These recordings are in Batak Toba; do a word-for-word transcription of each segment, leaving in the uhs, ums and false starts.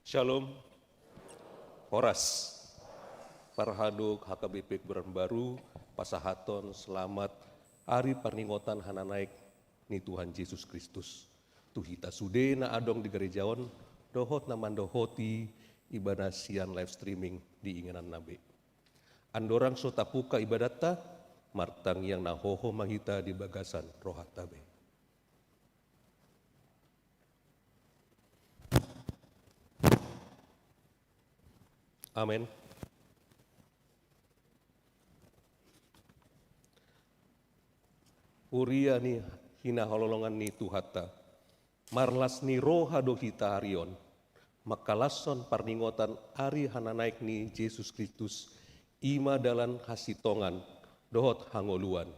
Shalom. Horas. Parhadok H K B P Kebayoran Baru, pasahathon selamat ari parningotan hananaek ni Tuhan Jesus Kristus tu hita sude na adong di gareja on dohot na mandohoti ibana sian live streaming di ingananna be. Andorang so tapungka ibadatta, martangiang na hohom ma hita di bagasan rohanta be. Amen. Huria ni hinaholongan ni Tuhanta, marlas ni roha do hita ari on mangkalashon parningotan ari hananaek ni Jesus Kristus, i ma dalan hasintongan dohot hangoluan.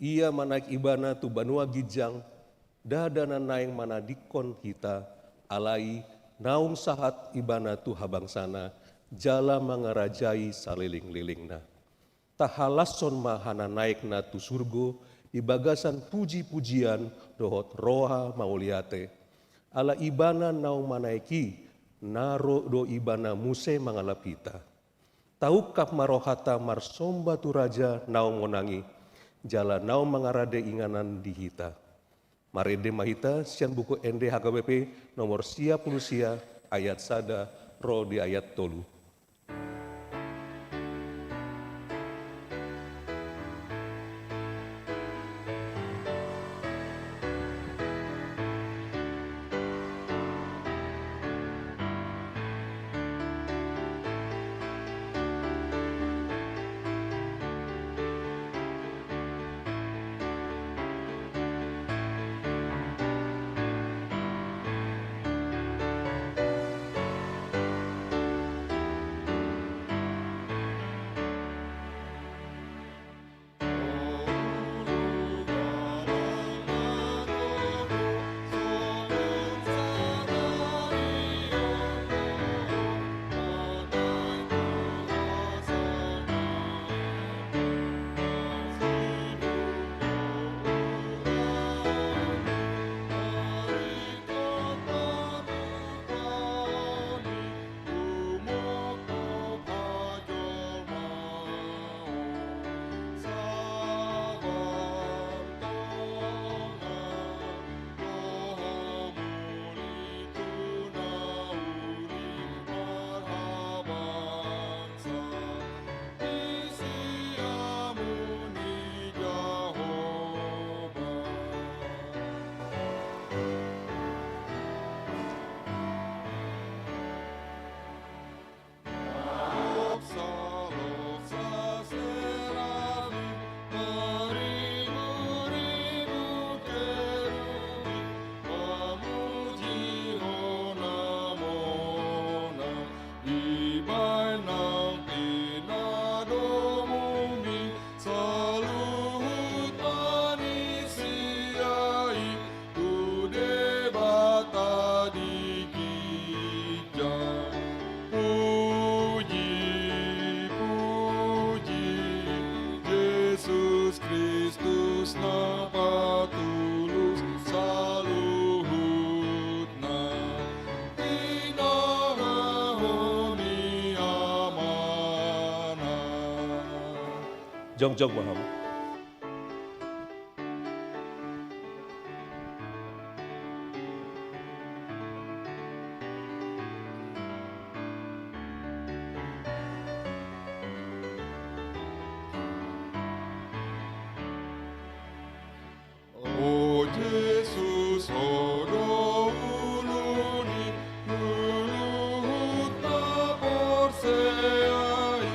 Ia manaek ibana tu banua ginjang, ndada na naeng manadingkon hita, alai naung sahat ibana tu habangsana, jala mangarajai salelenglelengna. Tahalashon ma hananaekna tu surgo di bagasan pujipujian dohot roha mauliate. Ala ibana naung manaek i, na ro do ibana muse mangalap hita. Taungkap ma rohanta marsomba tu Raja naung monang i, jala naung mangarade inganan di hita. Marende ma hita sian Buku Ende H K B P nomor sia pulu sia, ayat sada ro di ayat tolu. Saluhut manisia i tu Debata di ginjang. Puji, puji, Jesus Kristus na patulus saluhutna. Pinangaho ni Amana. Jongjong ma hamu. O Jesus, Ho do ulu ni saluhut na porsea i,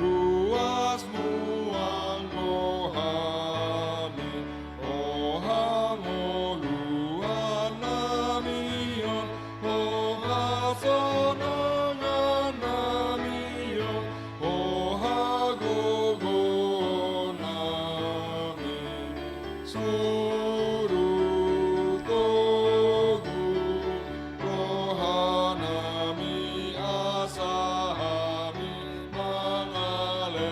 ruasmu anggo hami, Ho hangoluan nami on, Ho hasonangan nami on, Ho hagogoon nami. Suru togu roha nami asa hami mangalehon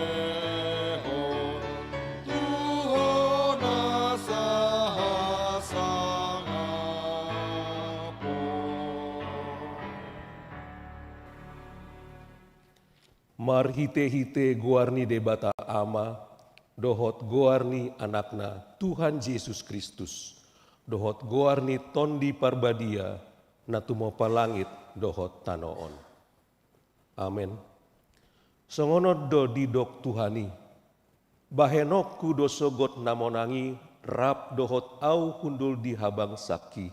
tu Ho na sahasangapon. Marhite-hite goar ni Debata Ama, dohot goar ni Anakna, Tuhan Jesus Kristus, dohot goar ni Tondi Parbadia, na tumompa langit dohot tano on. Amen. Songon on do didok Tuhan i: Bahenonku do sogot na monang i rap dohot ahu hundul di habangsangki,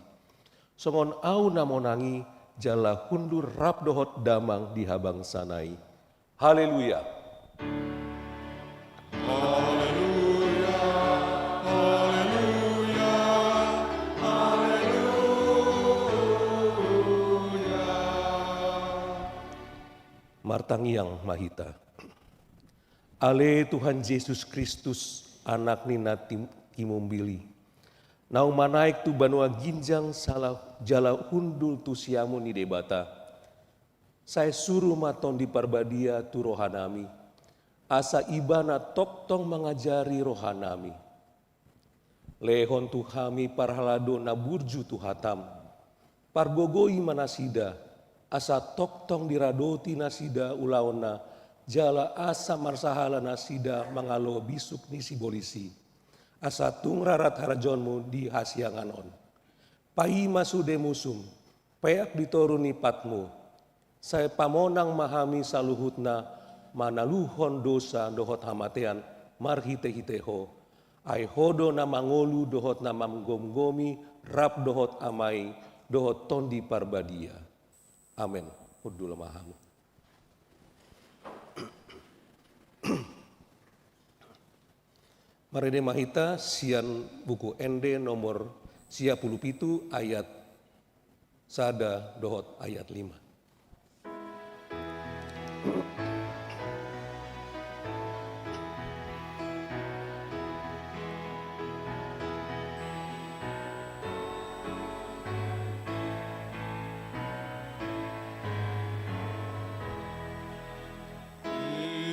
songon ahu na monang i jala hundul rap dohot Damang di habangsana i. Haleluya. Haleluya, haleluya, haleluya. Martangiang ma hita. Ale Tuhan Jesus Kristus, Anak ni na tim-, timombil i, naung manaek tu banua ginjang sala-, jala hundul tu siamun ni Debata, sai suru ma Tondi Parbadia tu rohanami, asa Ibana tongtong mangajari rohanami. Lehon tu hami parhalado na burju tu hatam. Pargogoi ma nasida, asa tongtong diradoti nasida ulaonna, jala asa marsahala nasida mangalo bisuk ni sibolis i, asa tung rarat harajaonmu di hasiangan on. Paima sude musum, peak di toru ni patmu. Sai pamonang ma hami saluhutna manaluhon dosa dohot hamatean marhite-hite Ho. Ai Ho do na mangolu dohot na manggomgomi rap dohot Ama i dohot Tondi Parbadia. Amen. Hundul ma hamu. Marende ma hita sian Buku Ende nomor sia pulu pitu, ayat sada dohot ayat lima.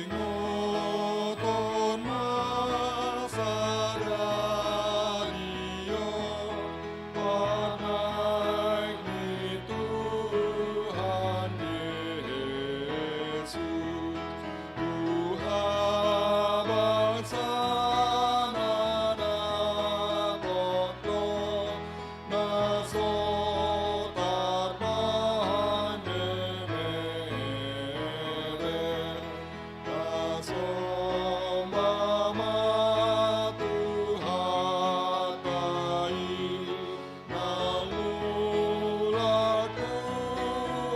Ingoton ma sadari on panaek ni Tuhan Jesus, tu habangsana na tongtong na so tarpande merendah. Tasomba ma Tuhanta i, na mulak tu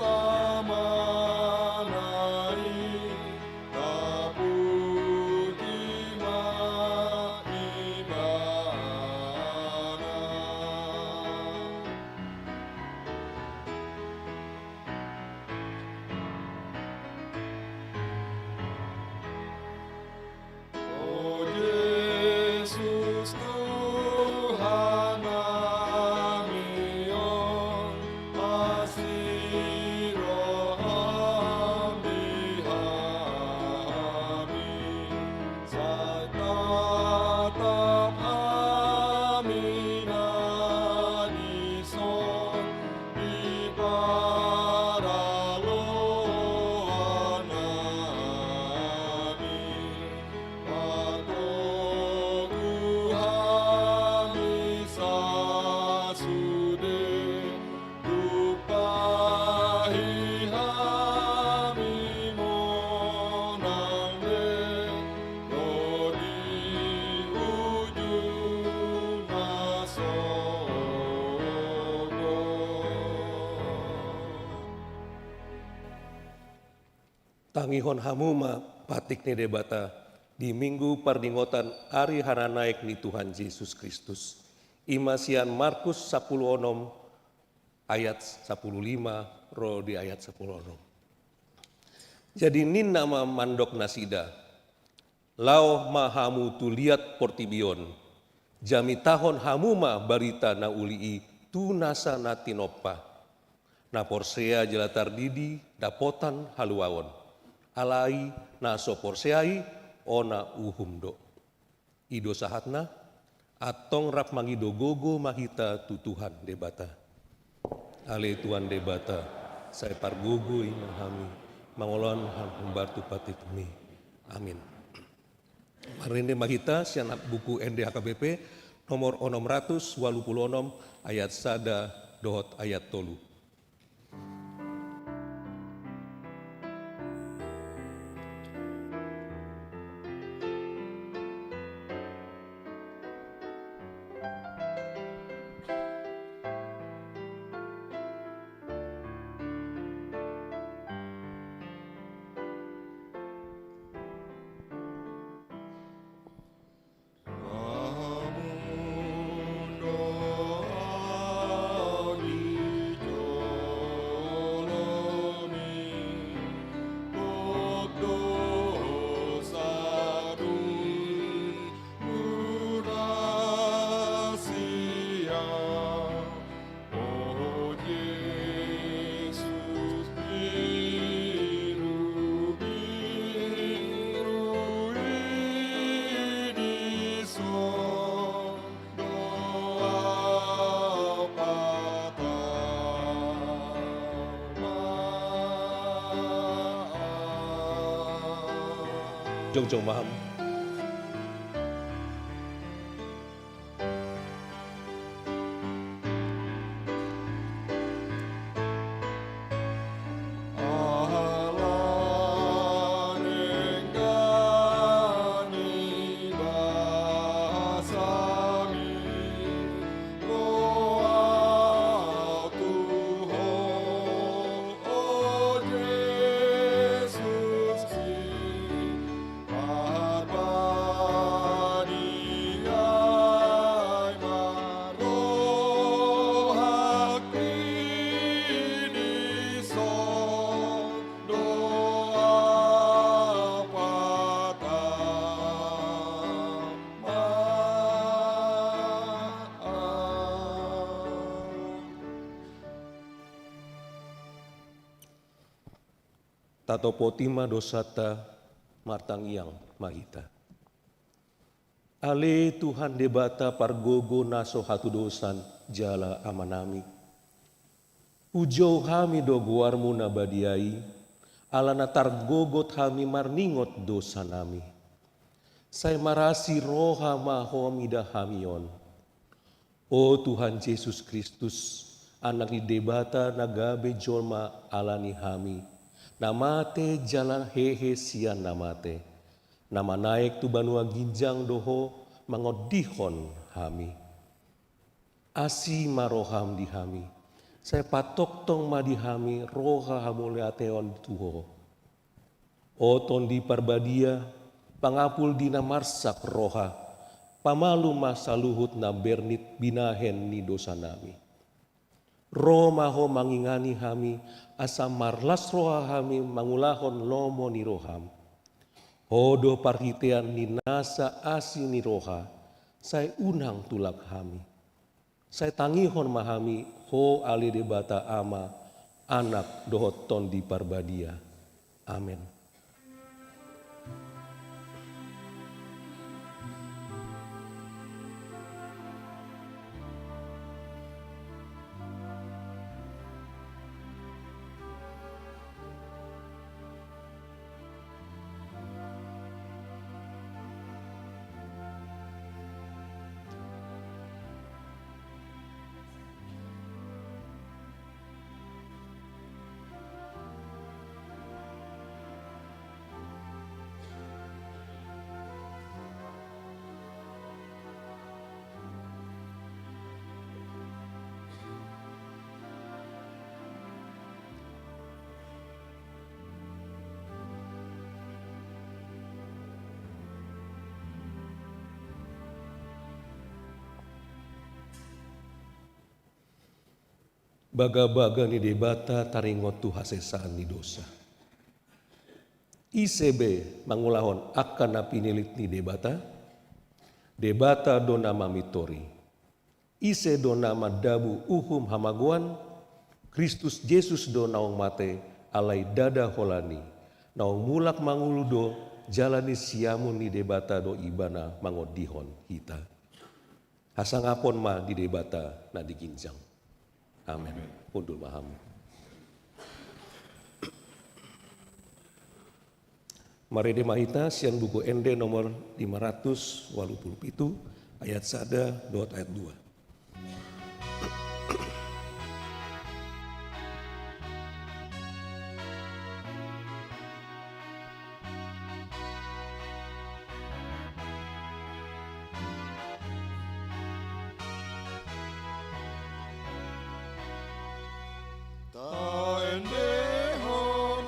Amana i, tapuji ma Ibana. O Jesus Tuhan nami on, asi roham di hami, sai tatap hami na dison di paraloan nami. Patogu hami sasude, tumpahi hami monang be, ro di ujung na sogot. Tangihon hamu ma patik ni Debata di Minggu pardingotan ari hananaek ni Tuhan Jesus Kristus. I ma sian Markus sampulu onom ayat sampulu lima ro di ayat sampulu onom. Jadi ninna ma mandok nasida: Laho ma hamu tu liat portibi on, jamitahon hamu ma barita na uli i tu nasa na tinompa. Na porsea jala tardidi dapotan haluaon. Alai na so porsea i, ona uhum do. I do sahatna, antong rap mangido gogo ma hita tu Tuhan Debata. Ale Tuhan Debata, sai pargogoi ma hami, mangulahon hami hombar tu pantitu-Mi. Amin. Marende ma hita sian buku Ende H K B P nomor onom ratus ualu pulu onom, ayat sada dohot ayat tolu. Jongjong ma hamu. Tatopoti ma dosanta, martangiang ma hita. Ale Tuhan Debata pargogo na so hatudosan jala Amanami, pujou hami do goarMu na badia i, ala na targogot hami marningot dosanami. Sai marasi roha ma Ho mida hami on. O Tuhan Jesus Kristus, Anak ni Debata na gabe jolma ala ni hami, na mate jala hehe sian na mate, na manaek tu banua ginjang do Ho mangondihon hami. Asi ma rohaM di hami, sai patongtong ma di hami roha hamauliateon tu Ho. O Tondi Parbadia, pangapul di na marsak roha, pamalum ma saluhut na bernit binahen ni dosanami. Ro ma Ho mangingani hami, asa marlas roha hami mangulahon lomo ni rohaM. Ho do parhitean ni nasa asi ni roha, sai unang tulak hami. Sai tangihon ma hami Ho ale Debata Ama, Anak dohot Tondi Parbadia. Amen. Bagabaga ni Debata taringot tu hasesaan ni dosa. Ise be mangulahon angka na pinillit ni Debata? Debata do na mamintori. Ise do na mandabu uhum hamagoan? Kristus Jesus do naung mate, alai ndada holan i, naung mulak mangolu do, jala di siamun ni Debata do Ibana mangondihon hita. Hasangapon ma di Debata na di ginjang. Amen. Hundul ma hamu. Marende ma hita sian Buku Ende nomor lima ratus walu pulu pitu, ayat sada dohot ayat dua. Taendehon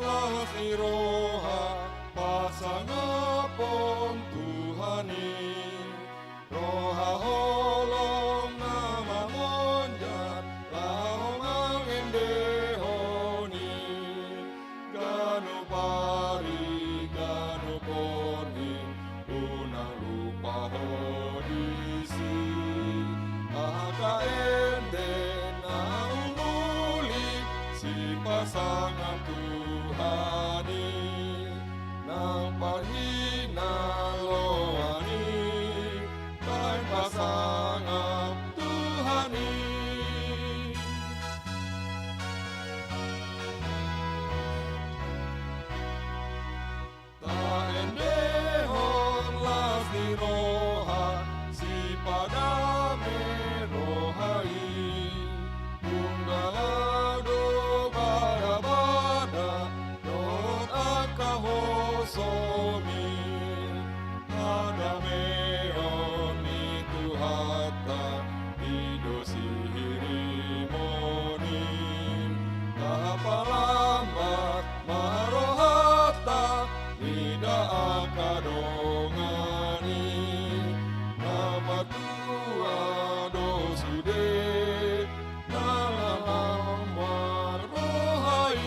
las ni roha pasangapon Tuhan i, roha holong na mangonjar laho mangendehon i. Ganup ari, ganup borngin, unang lupa ho disi. Angka ende na umuli sipasangap Tuhan i, nang parhinaloan i, baen pasangap Tuhan i. Taendehon las ni roha, sipadame roha i. Unggal do badabada dohot angka hosomi. Hadameon ni Tuhanta i do sihirimon i. Tapalambat ma rohanta mida angka dongan i, na matua do sude na lam marroha i.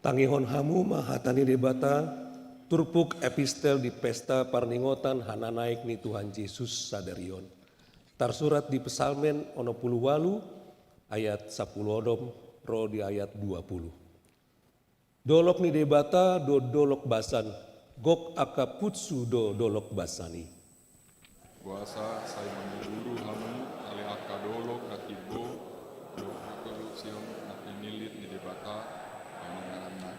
Tangihon hamu ma hata ni Debata, turpuk epistel di pesta parningotan hananaek ni Tuhan Jesus sadari on. Tarsurat di Psalmen onom pulu walu ayat sampulu onom ro di ayat dua pulu. Dolok ni Debata do dolok basan, gok angka putsu do dolok basan i. Boasa sai mangguguru hamu ale angka dolok na timbo, dohot angka dolok Sion na pinillit ni Debata, panginganan na.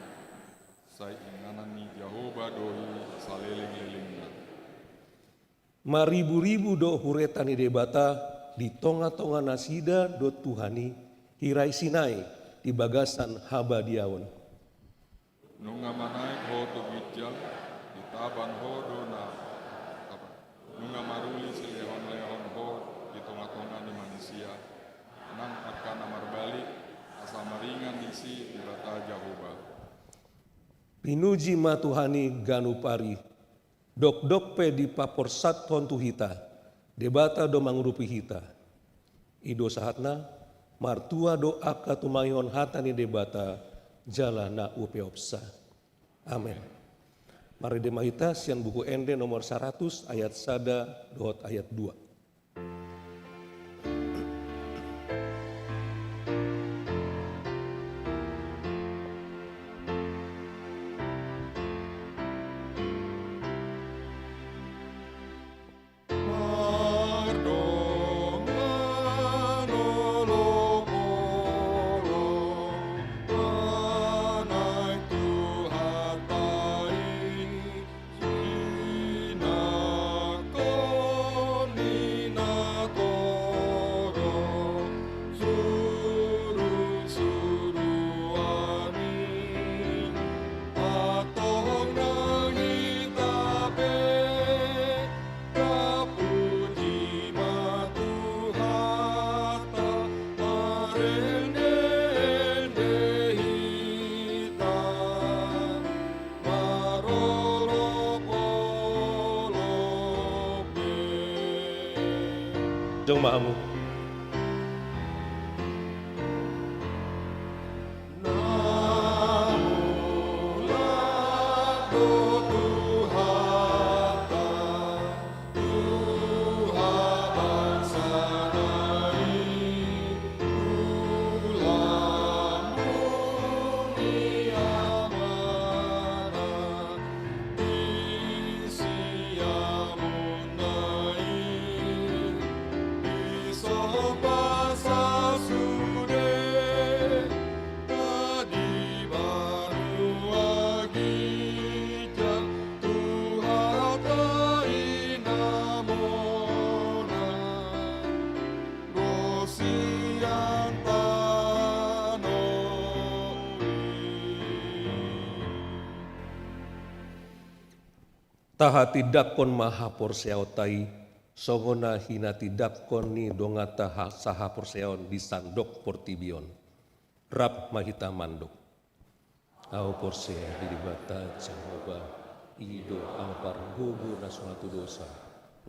Sai inganan ni Jahowa do i salelenglelengna. Mariburibu do hureta ni Debata, di tongatonga nasida do Tuhan i, hira i Sinai di bagasan habadiaon. Nunga manaek ho tu ginjang, ditaban ho do na, apa, nunga maruli silehonlehon ho di tongatonga ni manisia, nang angka na marbalik, asa maringan disi Debata Jahowa. Pinuji ma Tuhan i ganup ari, dokdok pe dipaporsathon tu hita, Debata do mangurupi hita. I do sahatna, martua do angka tumangihon hata ni Debata, jala na hupeopsa. Amen. Marende ma hita sian Buku Ende nomor saratus ayat sada dohot ayat dua. Jongjong ma hamu. Tahatindangkon ma haporseaonta i, songon na hinatindangkon ni donganta ha-, sahaporseaon di sandok portibi on. Rap ma hita mandok. Ahu porsea di Debata Jahowa, i do Ama pargogo na so hatudosan,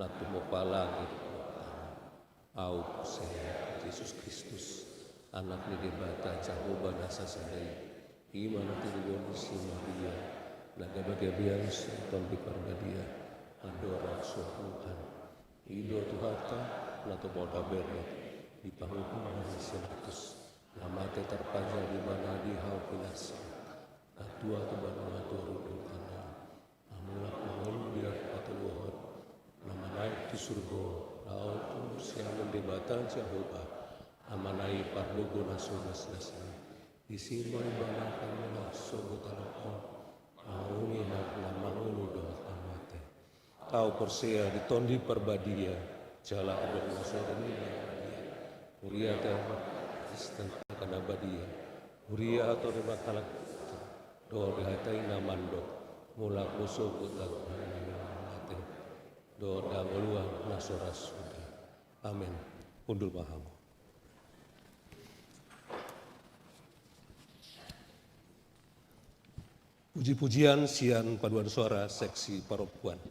na tumompa langit dohot tano. Ahu porsea di Jesus Kristus, Anak ni Debata Jahowa na sasada i, i ma na tinadingon ni si Maria, na gabe gabe sian Tondi Parbadia, andorang so Tuhan. I do Tuhanta, na tumompa berret di panguhuman ni si Pilatus, na mate tarpajal ibana di hau pinarsilang, na tua tu banua toru do Ibana, na mulak mangolu di ari patoluhon, na manaek tu surgo, laho tu siamun Debata Jahowa, Amana i pargogo na so dasdas i. Disi ma Ibana akan mulak sogot tano on, mangarungi na mangolu dohot na mate. Ahu porsea di Tondi Parbadia, jala adong na so adong i na badia. Huria tu Ama, Kristus na badia. Huria tu Tondi Parbadia, dohot di hata i na mandok, mulak do sogot tano on na mate, dohot di hangoluan na so ra suda. Amen. Hundul ma hamu. Puji-pujian sian paduan suara seksi parompuan.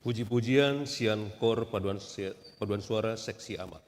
Puji-pujian sian Kor Paduan, Paduan Suara Seksi Amak.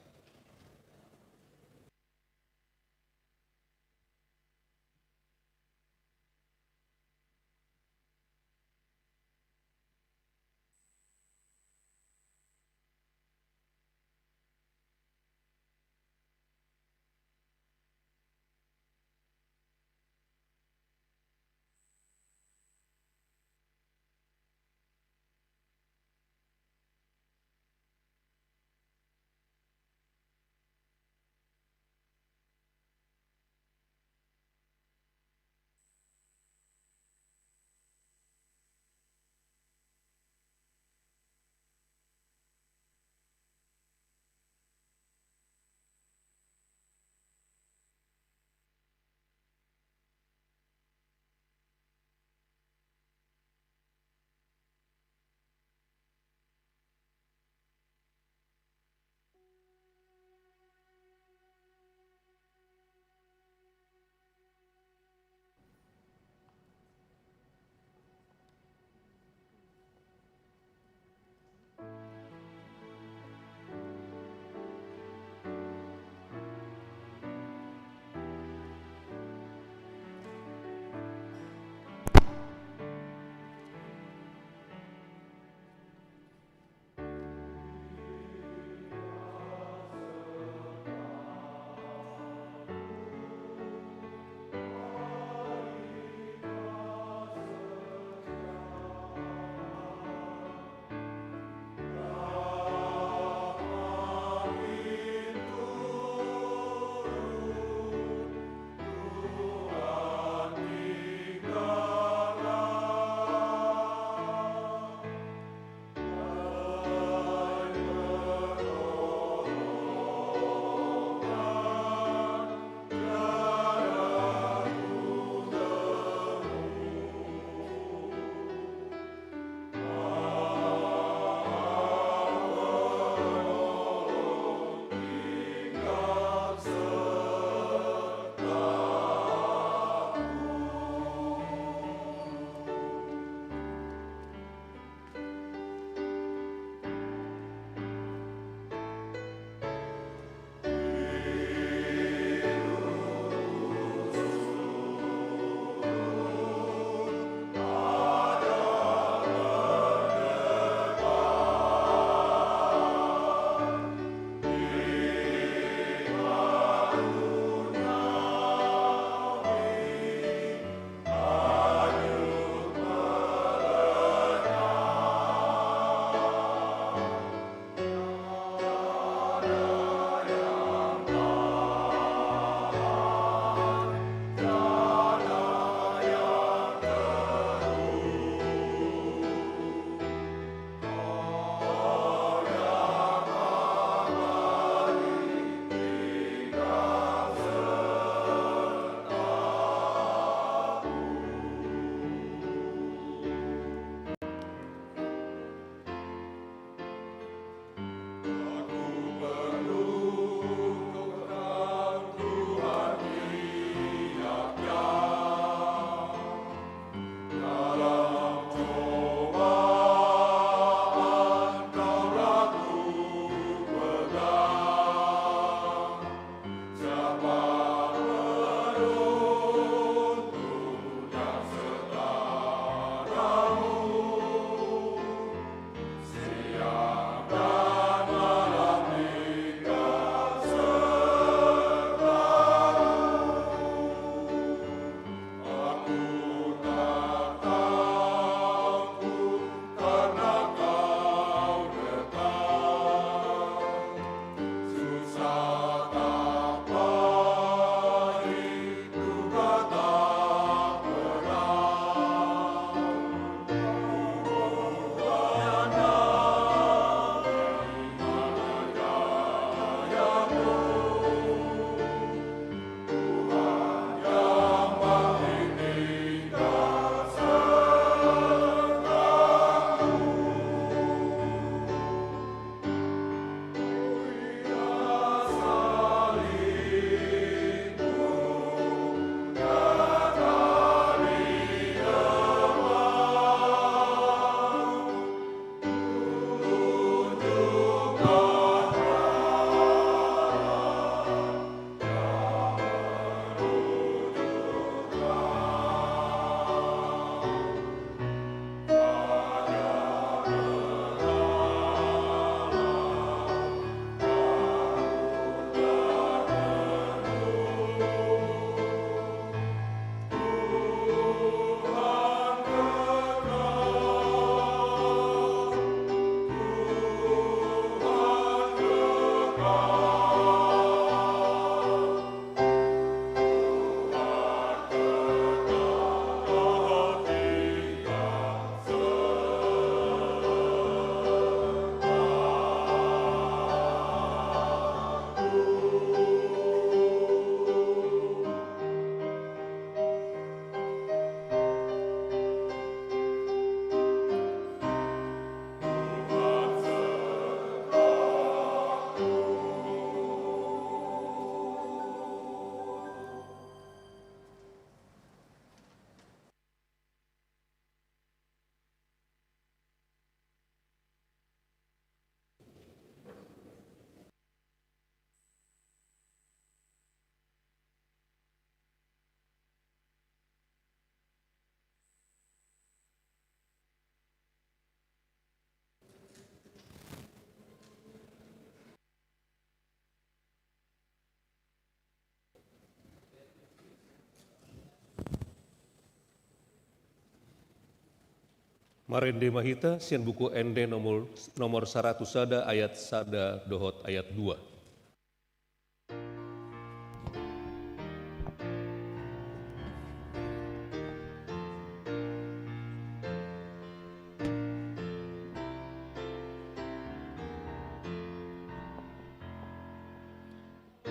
Marende ma hita sian Buku Ende nomor, nomor saratus sada ayat sada dohot ayat dua.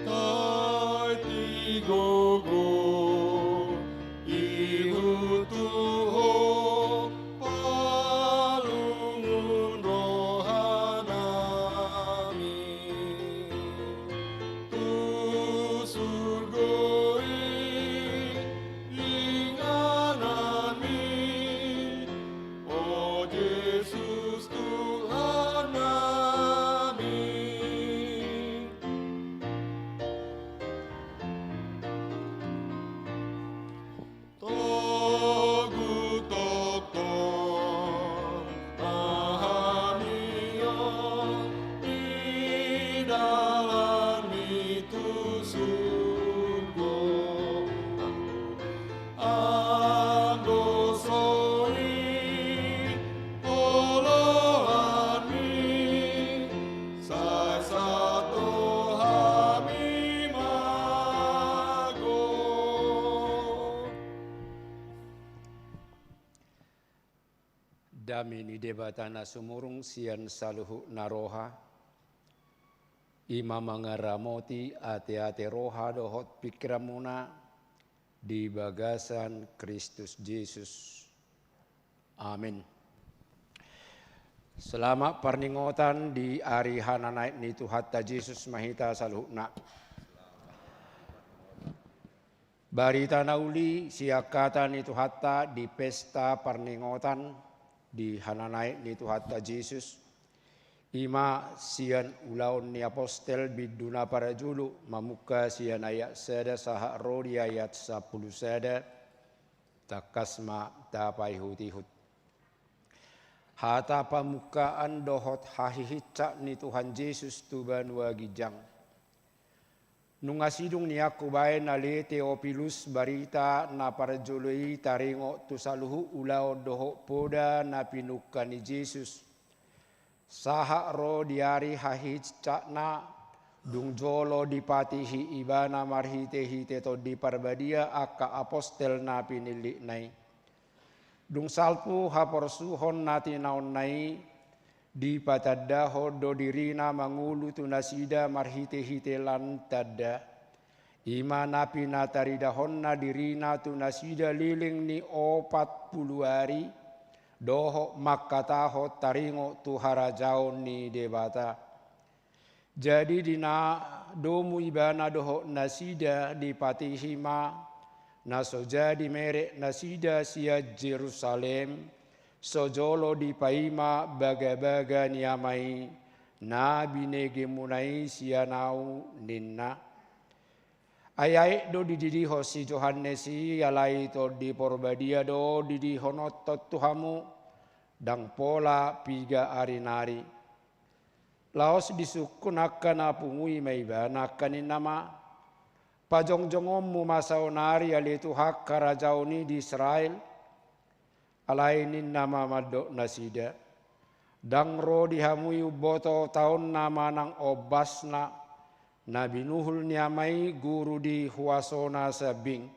Taiti gogo ihut tu Ho, palungun rohanami tu surgo i ingananmi, o Jesus Tuhannami. Togu tongtong ma hami on di dalanmi tu surgo. Anggo so i oloanmi, sai sahat do hami mago. Dame ni Debata na sumurung sian saluhut na roha, i ma mangaramoti ateate roha dohot pingkiranmuna di bagasan Kristus Jesus. Amin. Selamat parningotan di ari hananaek ni Tuhanta Jesus ma hita saluhutna. Barita na uli sian hata ni Tuhanta di pesta parningotan di hananaek ni Tuhanta Jesus, i ma sian Ulaon ni Apostel bindu na parjolo, mamungka sian ayat sada sahat ro di ayat sampulu sada. Tangkas ma tapaihutihut. Hata pamungkaan dohot hahihinsat ni Tuhan Jesus tu banua ginjang. Nunga sidung nian hubaen ale Teopilus barita na parjolo i taringot tu saluhut ulaon dohot poda na pinungka ni Jesus. Sahat ro di ari hahihinsatna, dung jolo dipatihi ibana marhitehite Tondi Parbadia angka apostel na pinillitna i. Dung salpu haporsuhon na tinaonna i, dipatandahon do dirina mangolu tu nasida marhitehite lan tanda. I ma na pinataridahonna dirina tu nasida leleng ni opat pulu ari, dohot mangkatahon taringot tu harajaon ni Debata. Jadi di na domu ibana dohot nasida dipatihi ma, na so jadi merek nasida sian Jerusalem, so jolo dipaima bagabaga ni Ama i, na binegemuna i sian ahu, ninna. Ai aek do dididihon si Johannes i, alai Tondi Porbadia do didihonon tu hamu, ndang pola piga ari nari. Laos disungkun angka na pungu i ma ibana, angka ninna ma, pajongjongonmu ma saonari ale Tuhan harajaon i di Israel. Alai ninna ma mandok nasida, ndang ro di hamu i umboto taonna manang ombasna, na binuhul ni Ama i guru di huasona sambing.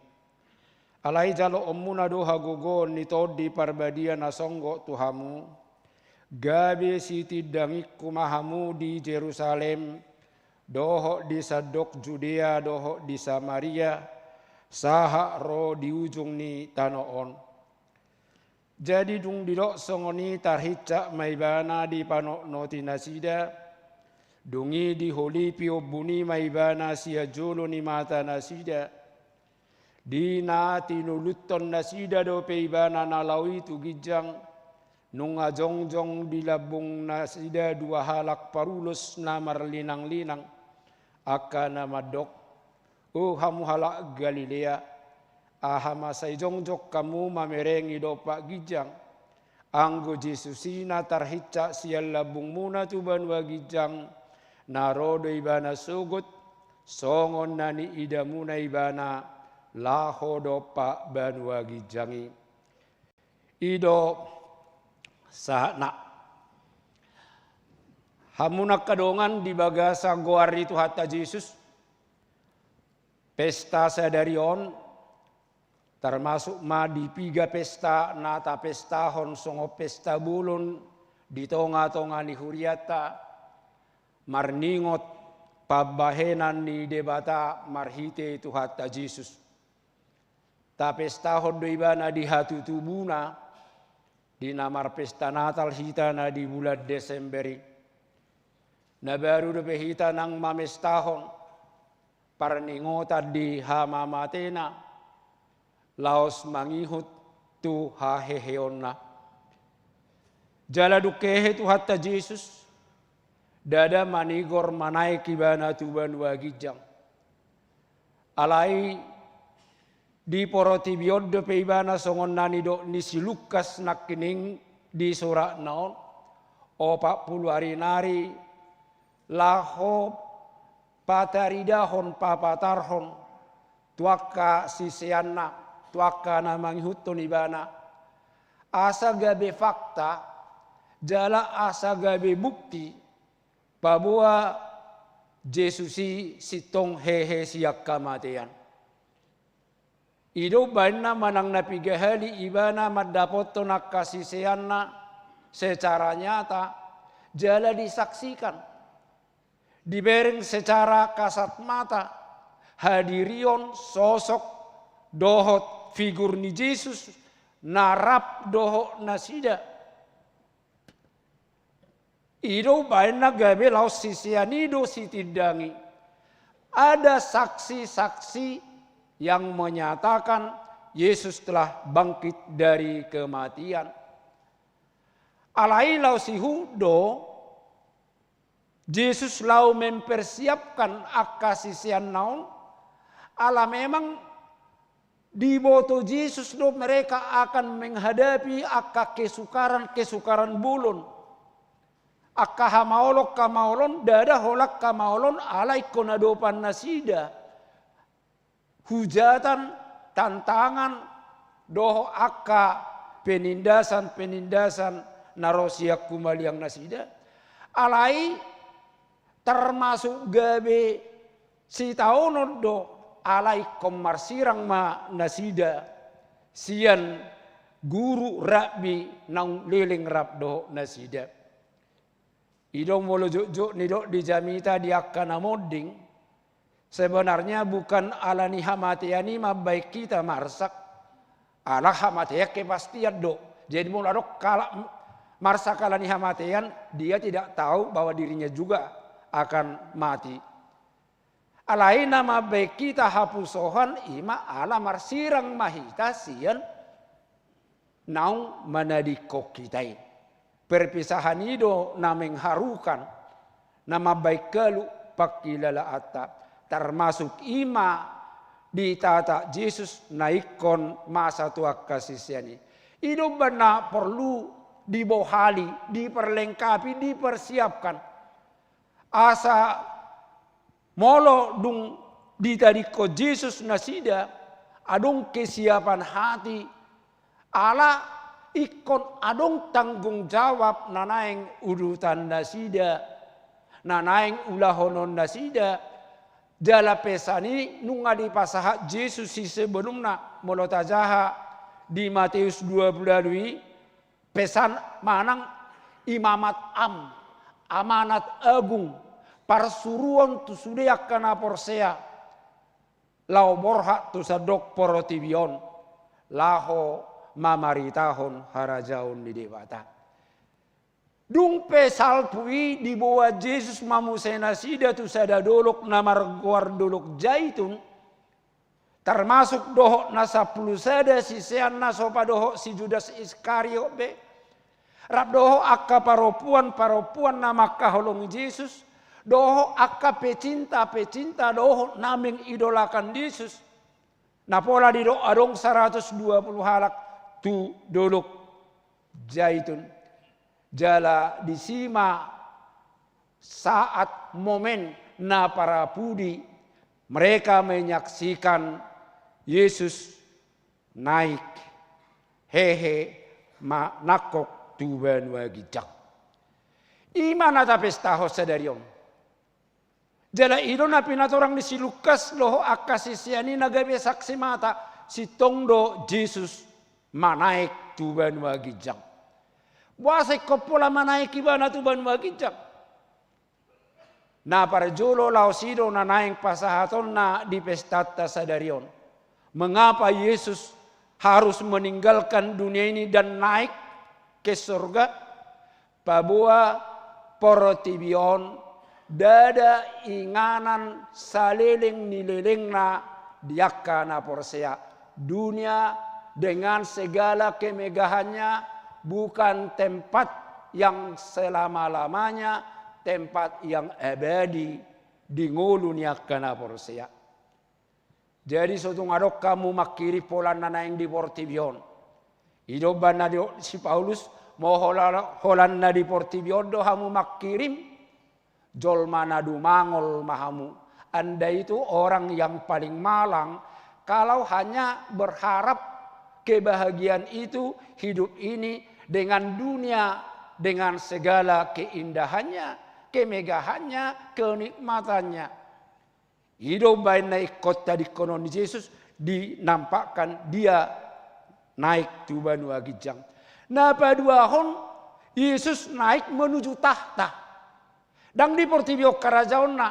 Alai jaloonmuna do hagogoon ni Tondi Parbadia na songgop tu hamu, gabe sitindangingku ma hamu di Jerusalem, dohot di sandok Judea dohot di Samaria, sahat ro di ujung ni tano on. Jadi dung didok songon i tarhinsat ma ibana dipanotnoti nasida, dung i diholipi ombun i ma ibana sian jolo ni mata nasida. Di na tinuluthon nasida dope ibana na laho i tu ginjang, nunga jongjong di lambung nasida dua halak parulos na marlinanglinang, angka na mandok, O hamu halak Galilea, aha ma sai jongjong hamu mamerengi dompak ginjang? Anggo Jesus i na tarhinsat sian lambungmuna tu banua ginjang, na ro do ibana sogot, songon na niidamuna ibana laho dompak banua ginjang i. I do Sahatna. Hamu na angka dongan di bagasan goar ni Tuhanta Jesus, pesta sadari on, termasuk ma di piga pesta na tapestahon songon pesta bolon di tonga-tonga ni hurianta, marningot pambahenan ni Debata marhite Tuhanta Jesus. Tapestahon do ibana di hatutubuna, di na marpesta Natal hita na di bulan Desember i. Na baru dope hita nang mamestahon parningotan di hamamatena, laos mangihut tu haheheonna. Jala dung hehe Tuhanta Jesus, ndada manigor manaek ibana tu banua ginjang. Alai di portibi on dope ibana songon na nidok ni si Lukas nangkining di suratna on, opat pulu ari nari laho pataridahon, papatarhon tu angka siseanna, tu angka na mangihuthon ibana. Asa gabe fakta, jala asa gabe bukti, paboa Jesus i sintong hehe sian hamatean. I do umbaenna manang na piga hali ibana mandapothon angka siseanna secara nyata, jala disaksikan. Dibereng secara kasat mata, hadirion, sosok, dohot figur ni Jesus, na rap dohot nasida. I do umbaenna gabe laos sisean i do sitindangi. Ada saksi-saksi yang menyatakan Yesus telah bangkit dari kematian. Alai laos ihut do Jesus laho mempersiapkan angka siseanna on, ala memang diboto Jesus do mereka akan menghadapi angka kesukaran-kesukaran bolon. Angka hamaolon-hamaolon, ndada holan hamaolon ala ingkon adopan nasida hujatan, tantangan, dohot angka penindasan-penindasan na ro sian humaliang nasida. Alai termasuk gabe sitaonon do, ala ingkon marsirang ma nasida sian guru rabbi naung leleng rap dohot nasida. I do molo jotjot nidok di jamita di angka na monding, sebenarnya bukan ala ni hamatean i mambaen hita marsak, ala hamatean kepastian do. Jadi molo adong halak marsak ala ni hamatean, dia tidak tahu bahwa dirinya juga akan mati. Alai na mambaen hita hapusohan i ma ala marsirang ma hita sian naung manadingkon hita i. Perpisahan i do na mengharukan, na mambaen halu panghilalaanta, termasuk i ma ditata Jesus na ingkon masa tu angka sisean i. I do umbaen na porlu dibohali, diperlengkapi, dipersiapkan. Asa molo dung ditadingkon Jesus nasida, adong kesiapan hati, ala ingkon adong tanggung jawab na naeng udutan nasida, na naeng ulahonon nasida. Jala pesan i nunga dipasahat Jesus i sebelumna, molo tajaha di Matius dua pulu ualu i, pesan manang imamat am, amanat agung, parsuruon tu sude angka na porsea, laho borhat tu sandok portibi on, laho mamaritahon harajaon ni Debata. Dung pe salpu i diboan Jesus ma muse nasida tu sada dolok na margoar Dolok Jaitun, termasuk dohot na sampulu sada siseanna, so padohot si Judas Iskariot be, rap dohot angka parompuan-parompuan na mangkaholongi Jesus, dohot angka pecinta-pecinta dohot na mengidolakan Jesus. Na pola didok adong saratus dua pulu halak tu Dolok Jaitun. Jala disi ma saat momen na parapudi mereka menyaksikan Yesus naik hehe ma-, nangkok tu banua ginjang. I ma na tapestahon sadari on. Jala i do na pinatorang ni si Lukas dohot angka sisean i na gabe saksi mata, sintong do Jesus manaek tu banua ginjang. Boasa ingkon pola manaek ibana tu banua ginjang? Na parjolo laos i do na naeng pasahatonna di pestanta sadari on. Mengapa Yesus harus meninggalkan dunia ini dan naik ke surga? Paboa portibi on ndada inganan saleleng ni lelengna di angka na porsea. Dunia dengan segala kemegahannya bukan tempat yang selama-lamanya, tempat yang abadi di ngolu ni angka na porsea. Jadi so tung adong hamu mangkirim holan na naeng di portibi on. I do umbahen na didok si Paulus, molo holan na di portibi on do hamu mangkirim, jolma na dumangol ma hamu. Anda itu orang yang paling malang kalau hanya berharap kebahagiaan itu hidup ini dengan dunia, dengan segala keindahannya, kemegahannya, kenikmatannya. I do umbahen na ingkon tadingkonon ni Jesus dinampakkan dia naik tu banua ginjang. Na paduahon, Jesus naik menuju tahta. Ndang di portibi on harajaonna.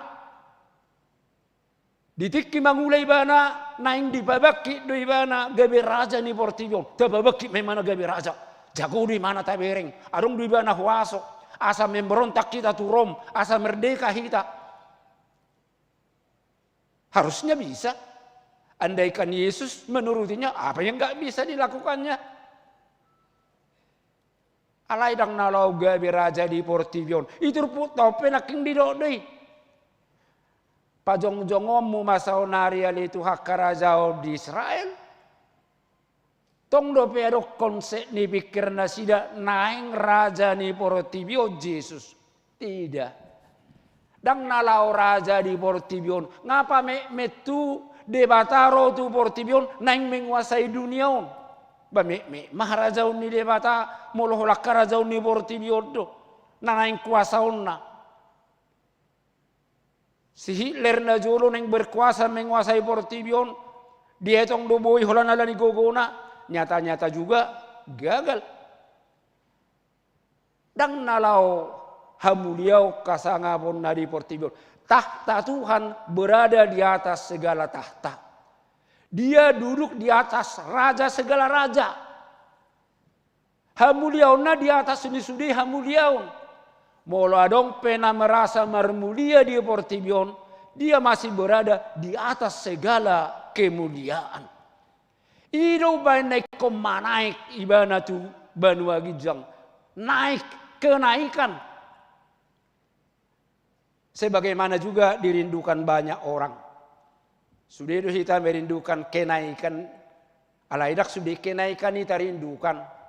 Di tingki mangula ibana naeng dipabangkit do ibana gabe raja ni portibi on. Tapabangkit ma ibana gabe raja. Jago do ibana tabereng. Adong do ibana huaso. Asa memberontak hita tu Rom. Asa merdeka hita. Harusnya bisa. Andaikan Yesus menurutinya, apa yang nggak bisa dilakukannya? Alai ndang na laho gabe raja di portibi on. I turpukta on pe nangkin didok do i. Pajongjongonmu ma saonari ale Tuhan harajaon di Israel. Tong dope adong konsep ni pingkir nasida naeng raja ni portibi on Jesus. Tidak. Ndang na laho raja di portibi on. Nga pametmet tu Debata ro tu portibi on naeng menguasai dunia on. Ba metmet ma harajaon ni Debata molo holan harajaon ni portibi on do na naeng kuasaonna. Si Hitler najolo naeng berkuasa menguasai portibi on, dietong do boi holan ala ni gogona, nyata-nyata juga gagal. Ndang na laho hamuliaon hasangaponna di portibi on. Tahta Tuhan berada di atas segala tahta. Dia duduk di atas raja segala raja. Hamuliaonna di atas ni sude hamuliaon. Molo adong pe na merasa marmulia di portibi on, dia masih berada di atas segala kemuliaan. I do umbahen na ingkon manaek ibana tu banua ginjang. Naik, kenaikan. Sebagaimana juga dirindukan banyak orang. Sude do hita merindukan kenaikan, alai ndang sude kenaikan i tarindukan.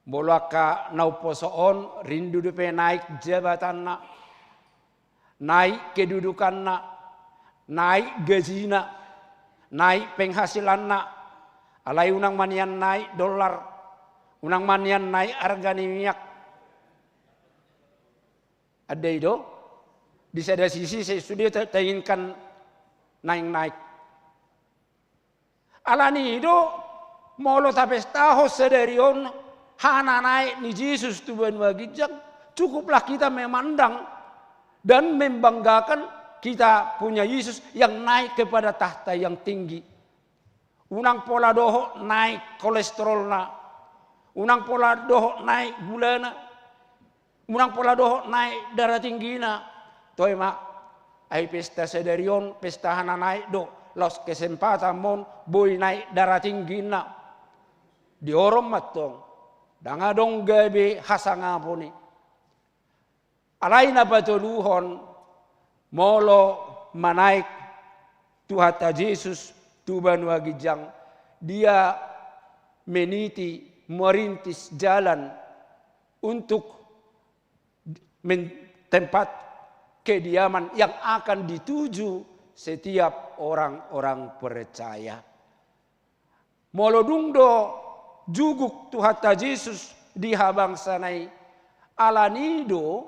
Molo angka na umposo on, rindu dope naik jabatanna, naik kedudukanna, naik gajina, naik penghasilanna, alai unang ma nian naik dolar, unang ma nian naik arga ni minyak. Anda i do, di sada sisi sai sude ta-, tainginkan naik-naik. Alani i do, molo tapestahon sadari on hananaek ni Jesus tu banua ginjang, cukuplah kita memandang dan membanggakan kita punya Yesus yang naik kepada tahta yang tinggi. Unang pola dohot naik kolesterolna, unang pola dohot naik gulana, unang pola dohot naik darah tinggina. Toe ma, ai pesta sadari on pesta hananaek do, laos kesempatan ma on boi naik darah tinggina. Diorom ma tong, ndang adong gabe hasangapon i. Alai na patoluhon, molo manaek Tuhanta Jesus tu banua ginjang, dia meniti, merintis jalan untuk men-, tempat kediaman yang akan dituju setiap orang-orang percaya. Molo dung do juguk Tuhanta Jesus di habangsana i. Alani do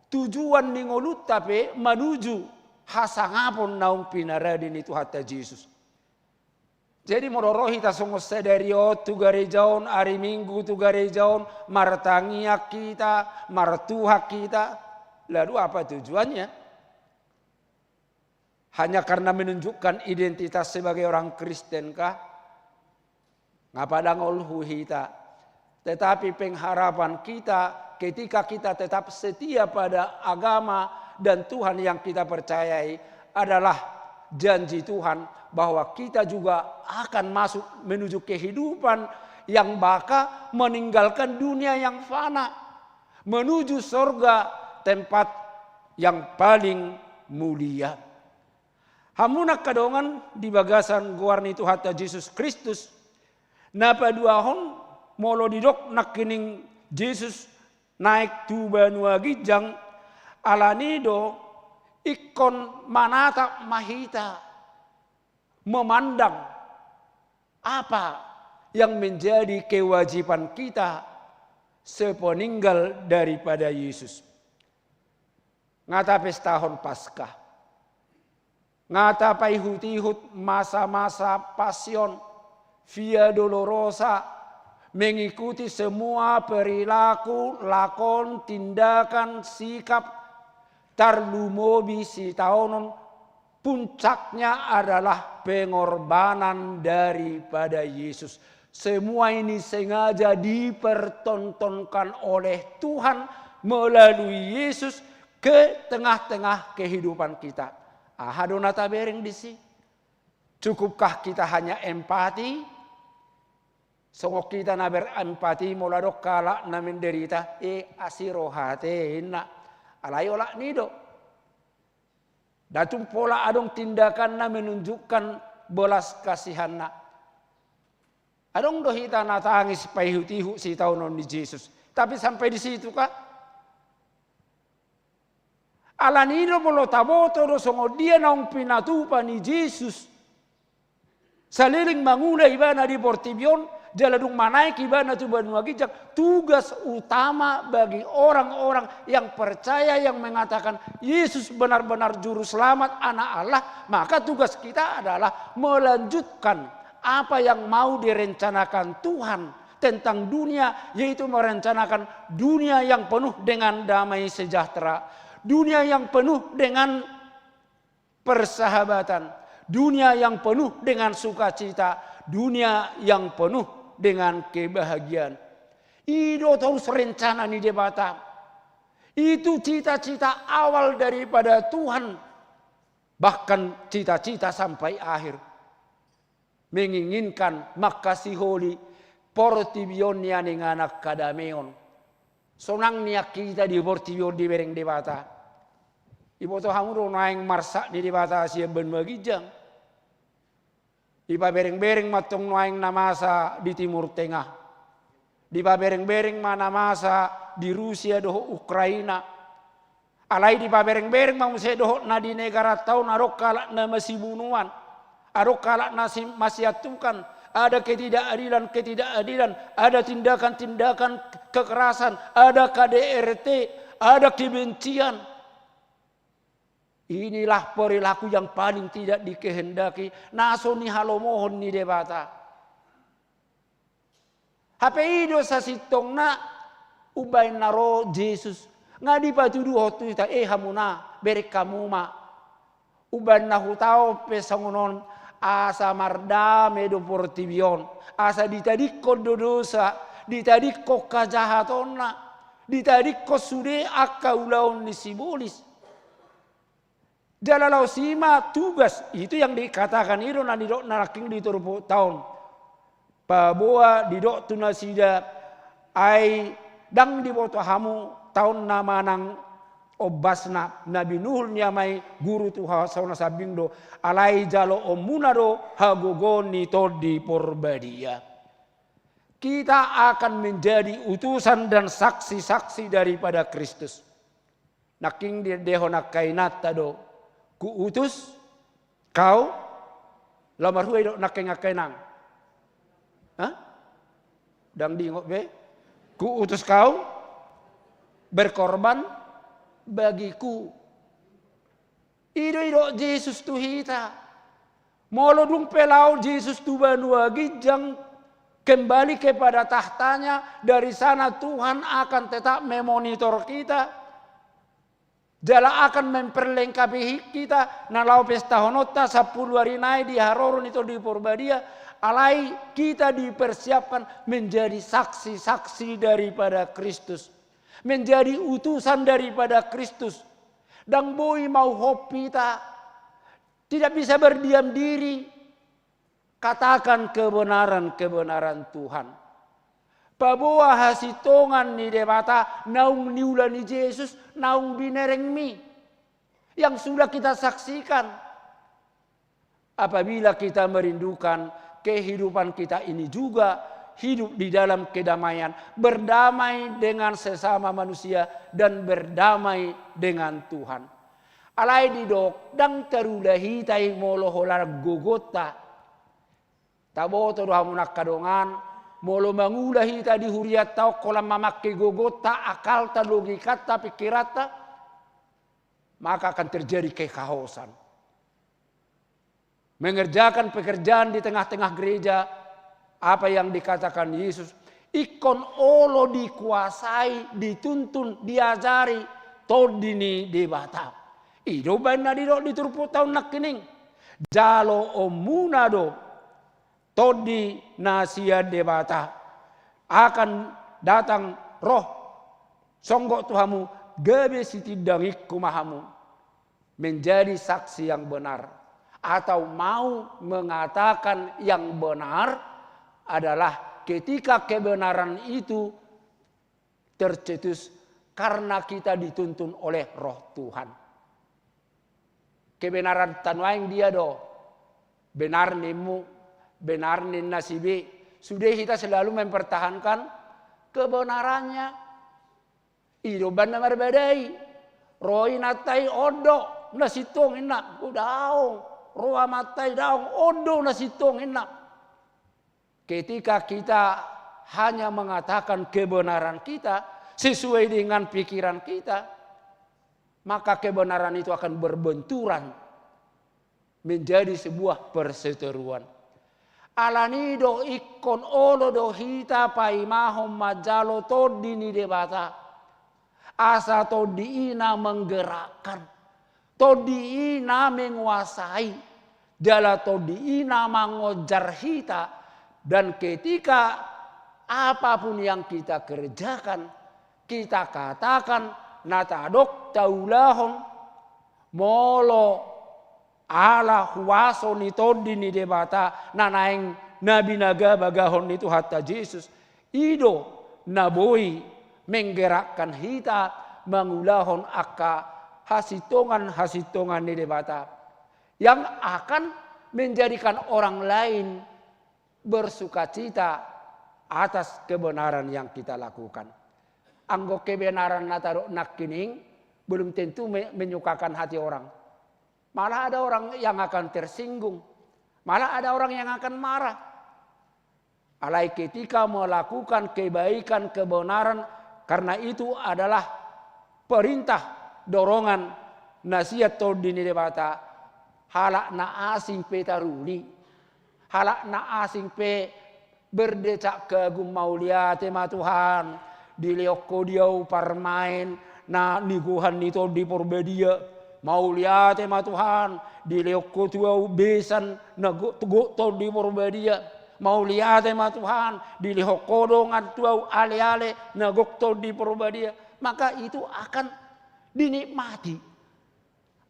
tujuan ni ngolunta pe manuju hasangapon naung pinarade ni Tuhanta Jesus. Jadi molo ro hita songon sadari on tu gareja on, ari Minggu tu gareja on, martangiang hita, martuhan hita, lalu apa tujuannya? Hanya karena menunjukkan identitas sebagai orang Kristen kah? Nga padang olhu hita. Tetapi pengharapan kita ketika kita tetap setia pada agama dan Tuhan yang kita percayai adalah janji Tuhan bahwa kita juga akan masuk menuju kehidupan yang baka, meninggalkan dunia yang fana, menuju sorga, tempat yang paling mulia. Hamu angka dongan di bagasan goar ni Tuhanta Jesus Kristus, na paduahon, molo didok nangkining Jesus naek tu banua ginjang, alani do ingkon manatap ma hita, memandang apa yang menjadi kewajiban kita sepeninggal daripada Yesus. Nga tapestahon Paskah. Nga tapaihut-ihut masa-masa pasion, Via Dolorosa, mengikuti semua perilaku, lakon, tindakan, sikap, tarlumobi sitaonon, puncaknya adalah pengorbanan daripada Yesus. Semua ini sengaja dipertontonkan oleh Tuhan melalui Yesus ke tengah-tengah kehidupan kita. Aha do na tabereng disi? Cukupkah kita hanya empati? Songon hita na berempati molo adong halak na menderita, e, asi rohate inna. Alai olat ni do. Ndang tung pola adong tindakanna menunjukkan belas kasihanna. Adong do hita na tangis paihut-ihut sitaonon ni Jesus. Tapi sampai di situ kah? Alani do molo taboto do songon dia naung pinatupa ni Jesus. Saleleng mangula ibana di portibi on, jala dung manaek ibana tu banua ginjang, tugas utama bagi orang-orang yang percaya, yang mengatakan Yesus benar-benar juru selamat, anak Allah, maka tugas kita adalah melanjutkan apa yang mau direncanakan Tuhan tentang dunia, yaitu merencanakan dunia yang penuh dengan damai sejahtera, dunia yang penuh dengan persahabatan, dunia yang penuh dengan sukacita, dunia yang penuh dengan kebahagiaan. I do torus rencana ni Debata. Itu cita-cita awal daripada Tuhan, bahkan cita-cita sampai akhir. Menginginkan mangkasiholi portibi on nian inganan hadameon. Sonang nian hita di portibi on dibereng Debata. Iboto hamu do naeng marsak ni Debata sian banua ginjang. Dipabereng-bereng ma tong naeng na masa di Timur Tengah. Dipabereng-bereng ma na masa di Rusia dohot Ukraina. Alai dipabereng-bereng ma muse dohot na di negaranta on, adong halak na masibunuan, adong halak na si-, masiantukan, ada ketidakadilan-ketidakadilan, ada tindakan-tindakan kekerasan, ada K D R T, ada kebencian. Inilah perilaku yang paling tidak dikehendaki, na so nihalomohon ni Debata. Hape i do sasintongna, umbaen na ro Jesus, nga dipatuduhon tu hita, e hamuna, bereng hamu ma. Umbaen na hutaon pe songon on, asa mardame do portibi on, asa ditadingkon do dosa, ditadingkon hajahatonna, ditadingkon sude angka ulaon ni sibolis. Jala laos i ma tugas, itu yang dikatakan i do na nidok na nangkin di turpukta on. Paboa didok tu nasida, ai ndang diboto hamu taon na manang ombasna, na binuhul ni Ama i Guru tu hasao na sambing do, alai jaloonmuna do hagogoon ni Tondi Porbadia. Kita akan menjadi utusan dan saksi-saksi daripada Kristus. Nangkin diendehon angka inanta do, kuutus kau, laho marhua idok nangkin angka inang. Hah? Ndang diingot be? Kuutus kau berkorban bagiku. I do didok Jesus tu hita. Molo dung pe laho Jesus tu banua ginjang, kembali kepada tahtanya, dari sana Tuhan akan tetap memonitor kita. Jala akan memperlengkapi kita, na laho pestahononta sampulu ari nai di haroro ni Tondi Porbadia, alai kita dipersiapkan menjadi saksi-saksi daripada Kristus, menjadi utusan daripada Kristus. Ndang boi mauhop hita, tidak bisa berdiam diri. Katakan kebenaran-kebenaran Tuhan. Paboa hasintongan ni Debata naung niula ni Jesus, naung binerengmi, yang sudah kita saksikan. Apabila kita merindukan kehidupan kita ini juga hidup di dalam kedamaian, berdamai dengan sesama manusia, dan berdamai dengan Tuhan. Alai didok, ndang tarula hita i molo holan gogonta. Taboto do hamu angka dongan, molo mangula hita di hurianta on holan mamangke gogonta, akalta, logikanta, pingkiranta, maka akan terjadi kehaosan. Mengerjakan pekerjaan di tengah-tengah gereja, apa yang dikatakan Yesus, ingkon olo dikuasai, dituntun, diajari Tondi ni Debata. I do umbaen na didok di turpukta on nangkining. Jaloonmuna do Tondi na sian Debata, akan datang roh songgop tu hamu, gabe sitindangingku ma hamu. Menjadi saksi yang benar atau mau mengatakan yang benar adalah ketika kebenaran itu tercetus karena kita dituntun oleh Roh Tuhan. Kebenaran tano aeng dia do? Benar ninmu, benar ninna si B. Sude hita selalu mempertahankan kebenarannya. I do umbaen na marbadai. Ro inanta i, on do na sintong, inna. O, daong. Ro amanta i, daong, on do na sintong, inna. Ketika kita hanya mengatakan kebenaran kita sesuai dengan pikiran kita, maka kebenaran itu akan berbenturan menjadi sebuah perseteruan. Alani do ingkon olo do hita paimahon manjalo Tondi ni Debata. Asa Tondi i na menggerakkan, Tondi i na menguasai, jala Tondi i na mangonjar hita. Dan ketika apapun yang kita kerjakan, kita katakan, na tadok taulahon, molo ala huaso ni Tondi ni Debata na naeng na binagabagahon ni Tuhanta Jesus, i do na boi menggerakkan hita mangulahon angka hasintongan-hasintongan ni Debata yang akan menjadikan orang lain bersukacita atas kebenaran yang kita lakukan. Anggo kebenaran na tadok nangkining belum tentu me-, menyukakan hati orang. Malah ada orang yang akan tersinggung. Malah ada orang yang akan marah. Alai ketika melakukan kebaikan, kebenaran, karena itu adalah perintah, dorongan na sian Tondi ni Debata, halak na asing pe taruli, halak na asing pe berdecak kagum, mauliate ma Tuhan, dilehon Ho di ahu parmaen na nigohan ni Tondi Porbadia. Mauliate ma Tuhan, dilehon Ho tu ahu besan na gok, gok Tondi Porbadia. Mauliate ma Tuhan, dilehon Ho dongan tu ahu aleale na gok Tondi Porbadia. Maka itu akan dinikmati.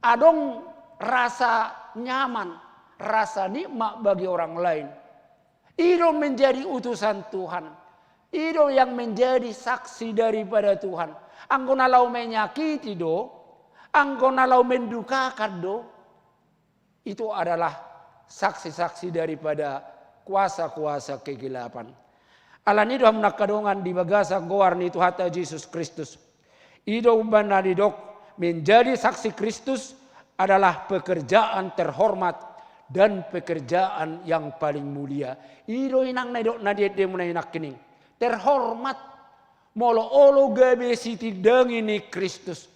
Adong rasa nyaman, rasa nikmat bagi orang lain. I do menjadi utusan Tuhan. I do yang menjadi saksi daripada Tuhan. Anggo na laho menyakiti do, anggo na laho mendukakan do, itu adalah saksi-saksi daripada kuasa-kuasa kegelapan. Alani do hamu angka dongan di bagasan goar ni Tuhanta Jesus Kristus. I do umbaen na didok, menjadi saksi Kristus adalah pekerjaan terhormat dan pekerjaan yang paling mulia. I do inang na didok na di endemuna i nangkining. Terhormat. Molo olo gabe sitindangi ni Kristus,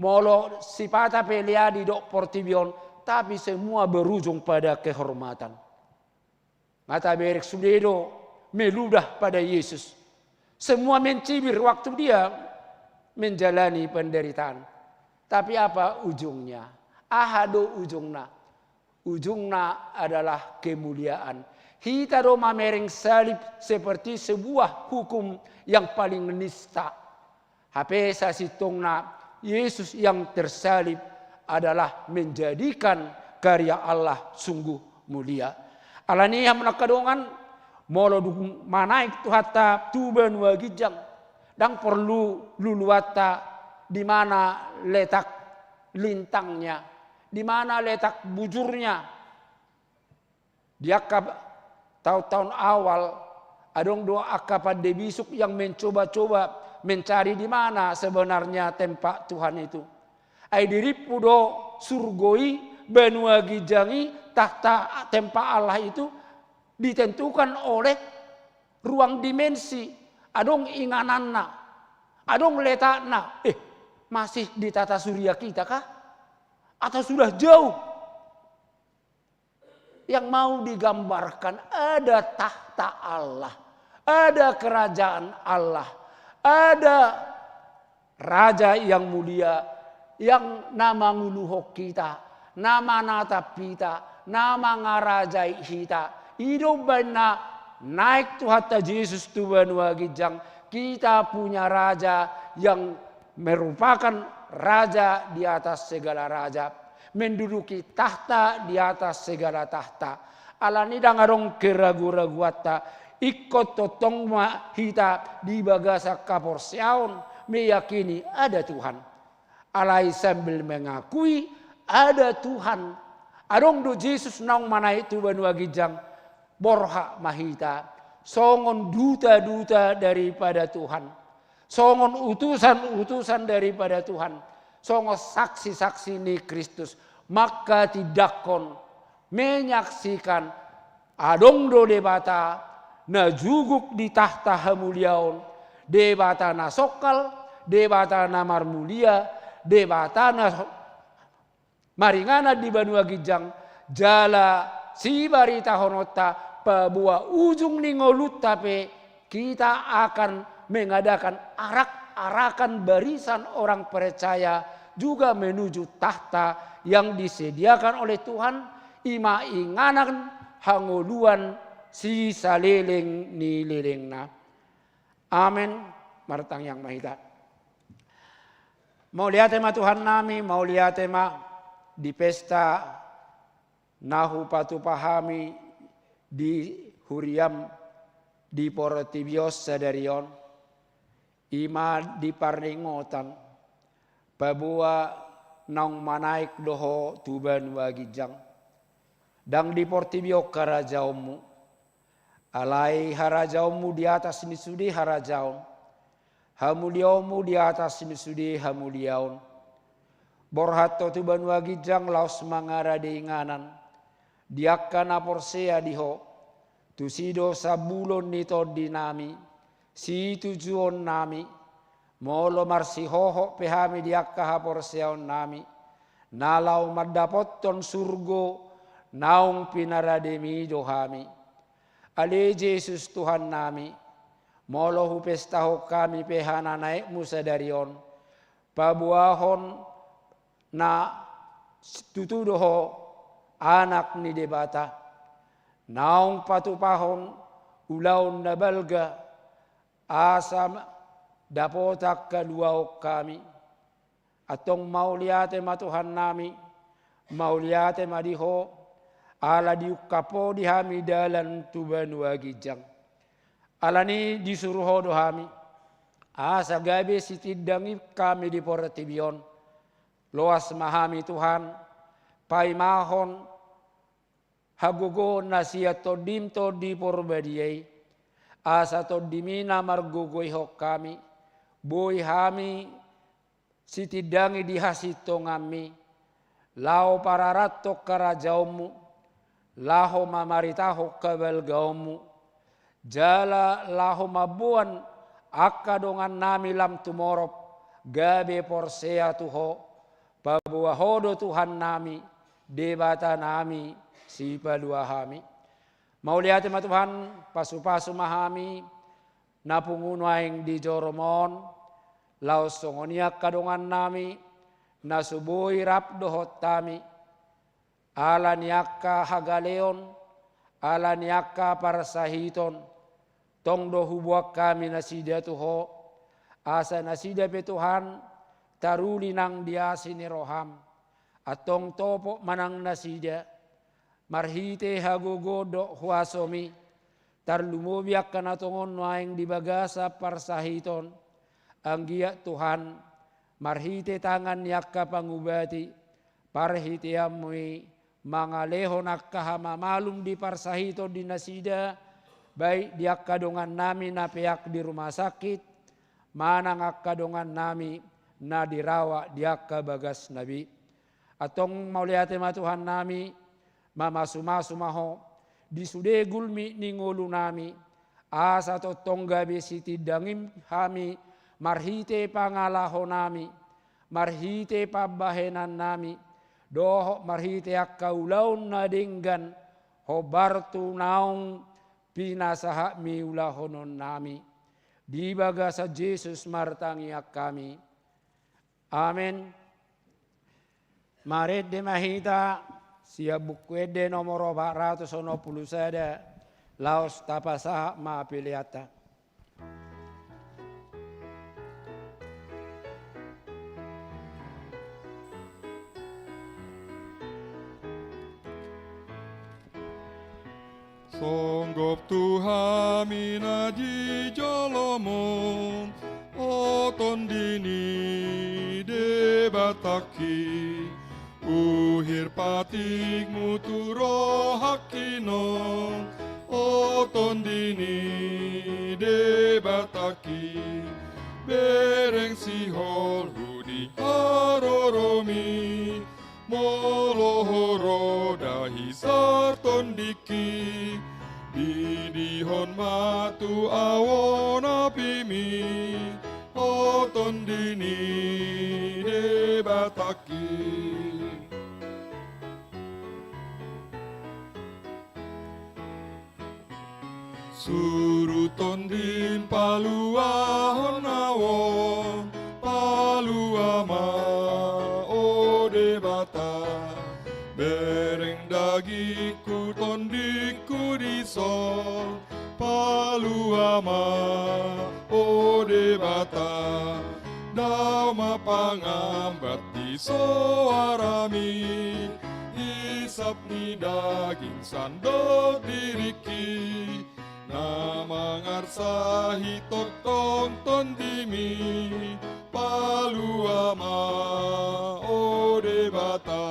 molo sipata pe lea didok portibi on, tapi semua berujung pada kehormatan. Nga taberek sude do meludah pada Yesus. Semua mencibir waktu dia menjalani penderitaan. Tapi apa ujungnya? Aha do ujungna? Ujungna adalah kemuliaan. Hita do mamereng salib seperti sebuah hukum yang paling nista. Hape sasintongna, Yesus yang tersalib adalah menjadikan karya Allah sungguh mulia. Alani i, hamu angka dongan, molo dung manaek Tuhanta tu banua ginjang, ndang porlu luluanta di mana letak lintangnya, di mana letak bujurnya. Di angka tahun-tahun awal, adong do angka pande bisuk yang mencoba-coba mencari di mana sebenarnya tempat Tuhan itu. Ai dirimpu do surgo i, banua ginjang i, tahta, tempat Allah itu ditentukan oleh ruang dimensi. Adong ingananna, adong letakna. Eh, masih di tata surya kita kah? Atau sudah jauh? Yang mau digambarkan, ada tahta Allah, ada kerajaan Allah, ada raja yang mulia, yang na manguluhon hita, na manatap hita, na mangarajai hita. I do umbahen na naek Tuhanta Jesus tu banua ginjang, kita punya raja yang merupakan raja di atas segala raja, menduduki tahta di atas segala tahta. Alani i ndang adong keragu-raguanta, ingkon tongtong ma hita di bagasan haporseaon meyakini ada Tuhan. Alai sambil mengakui ada Tuhan, adong do Jesus naung manaek tu banua ginjang, borhat ma hita songon duta-duta daripada Tuhan, songon utusan-utusan daripada Tuhan, songon saksi-saksi ni Kristus, manghatindanghon, menyaksikan, adong do Debata na juguk di tahta hamuliaon, Debata na songkal, Debata na marmulia, Debata na maringanan di banua ginjang, jala sibaritahononta paboa ujung ni ngolunta pe, kita akan mengadakan arak-arakan barisan orang percaya juga menuju tahta yang disediakan oleh Tuhan, i ma inganan hangoluan sisaleleng ni lelengna. Amen. Martangiang ma hita. Mauliate ma Tuhan nami, mauliate ma di pesta na hupatupa hami di huriam di portibi on sadari on, i ma di parningotan paboa naung manaek do Ho tu banua ginjang. Ndang di portibi on harajaonmu, alai harajaonmu di atas ni sude harajaon, hamuliaonmu di atas ni sude hamuliaon. Borhat Ho tu banua ginjang laos mangarade inganan di angka na porsea di Ho. Tusi do sambulon ni tondi nami, situjuon nami, molo marsihohot pe hami di angka haporseaon nami, na laho mandapothon surgo naung pinarademi do hami. Ale Jesus Tuhan nami, molo hupestahon hami pe hananaekmu sadari on, paboahon na tutu do Ho Anak ni Debata, naung patupahon ulaon na balga, asa dapotan haluaon hami. Antong mauliate ma Tuhan nami, mauliate ma di Ho, ala diungkap Ho di hami dalan tu banua ginjang. Alani i disuru Ho do hami, asa gabe sitindangi hami di portibi on. Loas ma hami Tuhan, paimahon hagogoon na sian Tondim Tondi Porbadia i, asa Tondimi na margogoihon hami, boi hami sitindangi di hasintonganmi, laho pararathon harajaonmu, laho mamaritahon habalgaonmu, jala laho mamboan angka dongannami lam tumorop gabe porsea tu Ho, paboa Ho do Tuhannami, Debatanami, Sipalua hami. Mauliate ma Tuhan, pasupasu ma hami, na pungu nuaeng di joro-Mu on, laos songon i angka dongannami, na so boi rap dohot hami, ala ni angka hagaleon, ala ni angka parsahiton, tong do huboan hami nasida tu Ho, asa nasida pe Tuhan, taruli nang di asi ni roham, antong topot ma nang nasida, marhite hagogoon dohot huaso-Mi, tarlumobi angka na tongon nuaeng di bagasan parsahiton, anggiat Tuhan, marhite tangan ni angka pangubati, parhitean-Mu i mangalehon angka hamamalum di parsahiton di nasida, baik di angka dongannami na peak di rumah sakit, manang angka dongannami na dirawat di angka bagas na bi. Antong mauliate ma Tuhannami, mamasumasu ma Ho, di sude gulmit ni ngolunami, asa tongtong gabe sitindangin hami, marhite pangalahonami, marhite pambahenannami, dohot marhite angka ulaon na denggan, hombar tu naung pinasahat-Mi ulahononnami. Di bagasan Jesus martangiang hami. Amen. Marende ma hita, sian Buku Ende nomor opat ratus onom pulu sada, laos tapasahat ma peleanta. Songgop tu hami na di joloMu, o Tondi ni Debatangki, uhir patikMu tu rohangki non, o Tondi ni Debatangki, bereng sihol hu di haroroMi, molo Ho ro da hisar tondingki, didihon ma tu au on apiMi, o Tondi ni Debatangki. Suru TondiM paluahon au on, palua ma, o Debata, bereng dagingku tondingku dison, palua ma, o Debata, dao ma pangambat di soaraMi, isap ni daging sandok diringki, na mangarsahi tongtong TondiMi, palua ma, o Debata.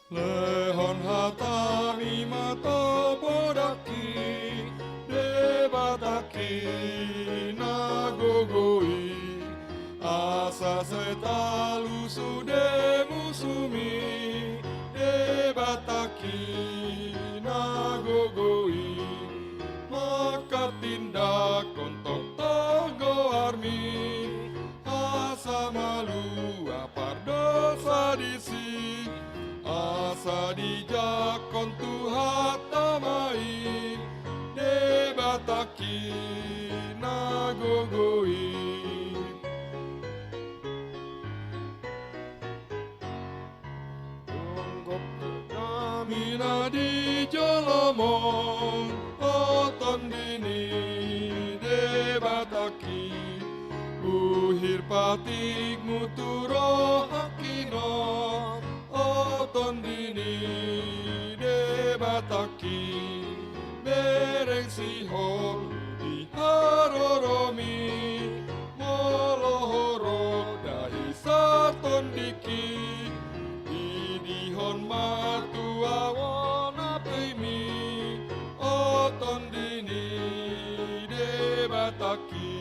Lehon hataMi ma topodangki, Debatangki na gogo i, asa sai talu sude musumi, Debatangki na gogo i, manghatindanghon tongtong goarMi, asa malua pardosa disi, asa dijangkon Tuhanta ma i, Debatangki na gogo i. Songgop hami na di joloMu on, o Tondi ni Debatangki, Uhir patikmu tu rohangki on, o Tondi ni Debatangki, bereng sihol di haroromi, molo ho ro dahi sar tondingki, idihon ma tu ahu on ateimi, o Tondi ni Debatangki.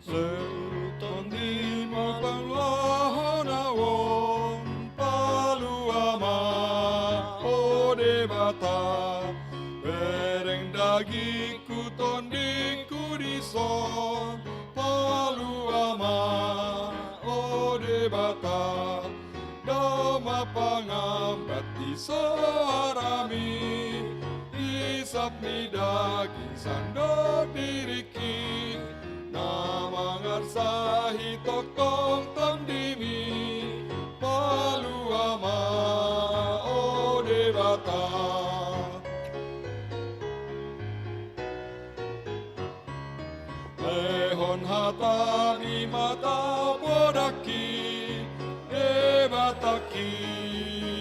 Sai Tondi ma paluahon ahu on, palua ma, o Debata, bereng dagingku tondingku dison, palua ma, o Debata, dao ma pangan bati soarami, isap ni daging sandok diringki, na mangarsahi tongtong tondimi, palua ma, o Debata. Lehon hata ni mata podangki, Debatangki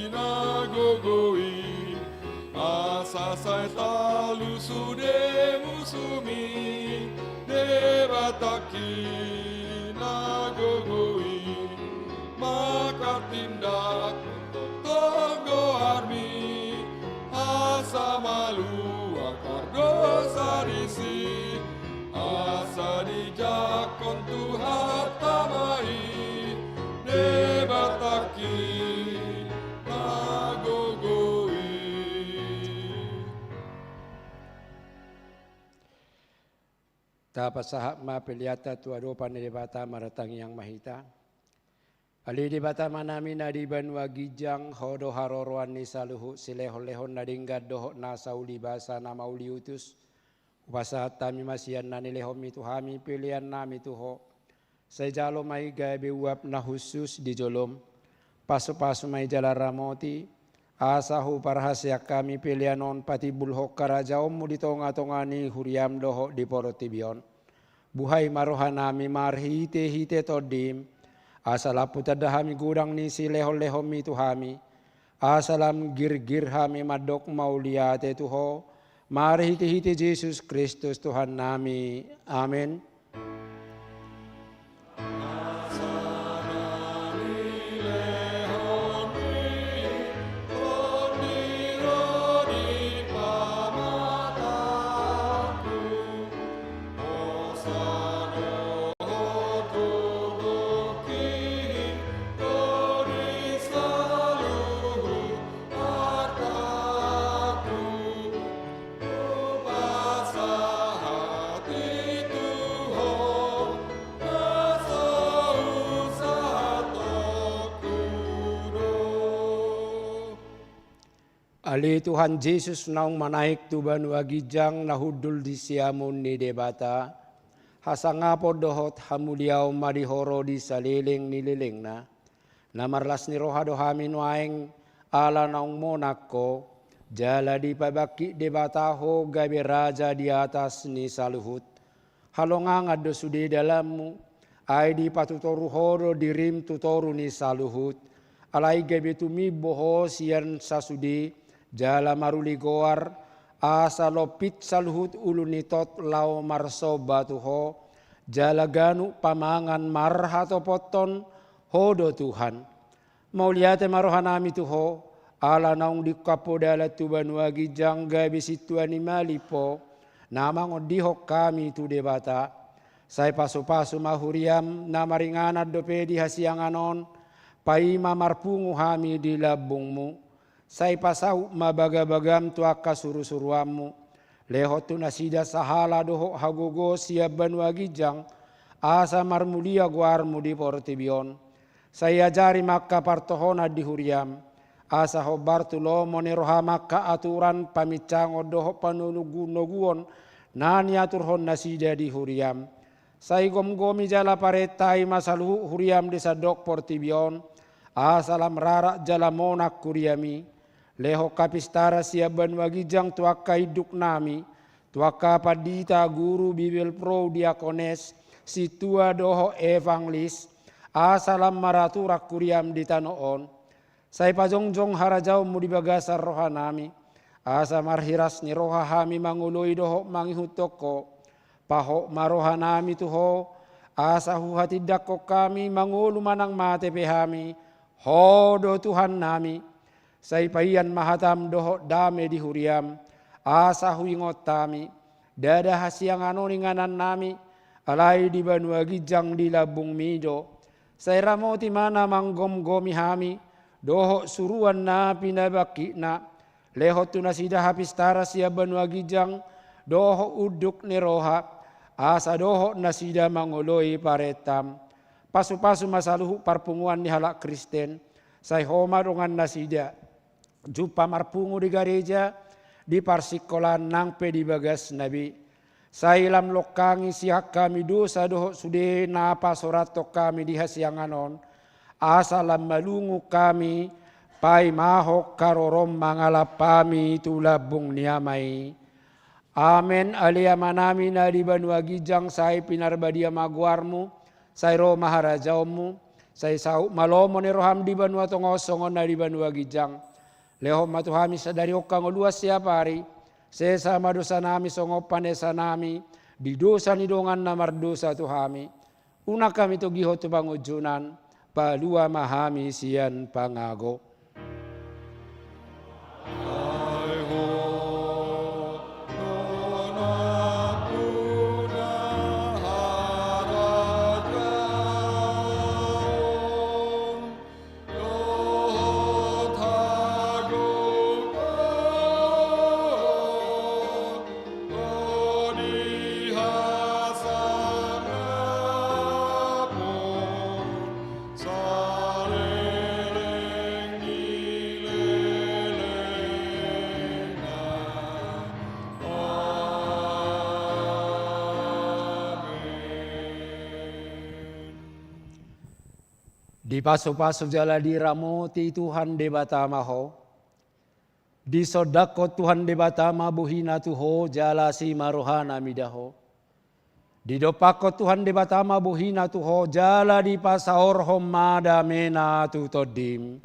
na gogo i, asa sai talu sude musumi, Debatangki na gogo i, manghatindanghon tongtong goarmi, asa malua pardosa disi, asa dijangkon Tuhanta ma i, Debatangki na gogo i. Tapasahat ma peleanta tu adopan ni Debata, martangiang ma hita. Ale Debata Amanami na di banua ginjang, Ho do haroroan ni saluhut silehonlehon na denggan dohot nasa ulibasa na mauliutus. Hupasahat hami ma sian na nilehonmi tu hami peleannami tu Ho. Sai jalo ma i gabe uap na hushus di jolom. Pasupasu ma i jala ramoti, asa huparhaseang hami pelean on patimbulhon harajaonmu di tongatonga ni huriam dohot di portibi on. Buhai ma rohanami marhitehite Tondim, asa lam hutanda hami godang ni silehonlehonmi tu hami, asa lam girgir hami mandok mauliate tu Ho, marhitehite Jesus Kristus Tuhannami. Amen. Ale Tuhan Jesus, naung manaek tu banua ginjang na hundul di siamun ni Debata, hasangapon dohot hamuliaon ma di Ho ro di saleleng ni lelengna. Na marlas ni roha do hami nuaeng, ala naung monang Ho, jala dipabangkit Debata Ho gabe Raja di atas ni saluhut. Halongangan do sude dalanmu, ai dipatutoru Ho do dirim tu toru ni saluhut. Alai gabe tumimbo Ho sian sasude, jala maruli goar, asa lompit saluhut ulu ni tot laho marsomba tu Ho, jala ganup pamangan marhatopothon, Ho do Tuhan. Mauliate ma rohanami tu Ho, ala naung diungkap Ho dalan tu banua ginjang gabe sintua ni malimpo, na mangondihon hami tu Debata. Sai pasupasu ma huriam na maringanan dope di hasiangan on, paima marpungu hami di lambungmu. Sai pasaut ma bagabagam tu angka surusuruanmu. Lehon tu nasida sahala dohot hagogoon sian banua ginjang, asa marmulia goarmu di portibi on. Sai ajari ma angka partohonan di huriam, asa hombar tu lomo ni roham angka aturan paminsangon dohot panogunoguon na niaturhon nasida di huriam. Sai gomgomi jala parentai ma saluhut huriam di sandok portibi on, asa lam rarat jala monang huriami. Lehon hapistaran sian banua ginjang tu angka induknami, tu angka pandita, guru, bibelvrouw, diakones, sintua dohot evangelis, asa lam maraturan huriam di tano on. Sai pajongjong harajaonmu di bagasan rohanami, asa marhiras ni roha hami mangoloi dohot mangihuthon Ho. Pahot ma rohanami tu Ho, asa huhatindangkon hami mangolu manang mate pe hami, Ho do Tuhannami. Sai paian ma hatam dohot dame di huriam, asa huingot hami. Ndada hasiangan on inganannami, alai di banua ginjang di lambungmi do. Sai ramoti ma na manggomgomi hami, dohot suruan na pinabangkitna, lehon tu nasida hapistaran sian banua ginjang, dohot unduk ni roha, asa dohot nasida mangoloi parentam. Pasupasu ma saluhut parpunguan ni halak Kristen, sai Ho ma dongan nasida jumpa marpungu di gareja, di parsingkolaan nang pe di bagasna be. Sai lam longkangi sian hami dosa dohot sude na pasorathon hami di hasiangan on, asa lam malungun hami paimahon haroroM mangalap hami tu lambung ni Ama i. Amen. Ale Amanami na di banua ginjang, sai pinarbadia ma goarMu, sai ro ma harajaonMu, sai saut ma lomo ni rohaM di banua tonga on songon na di banua ginjang. Lehon ma tu hami sadari on hangoluan siapari, sesa ma dosanami songon panesanami di dosa ni dongan na mardosa tu hami. Unang hami togihon tu pangunjunan, palua ma hami sian pangago. Dipasupasu jala diramoti Tuhan Debata ma ho. Disondangkon Tuhan Debata ma bohiNa tu ho jala asi ma rohaNa mida ho. Didompakkon Tuhan Debata ma bohiNa tu ho jala dipasaorhon ma dameNa tu tondim.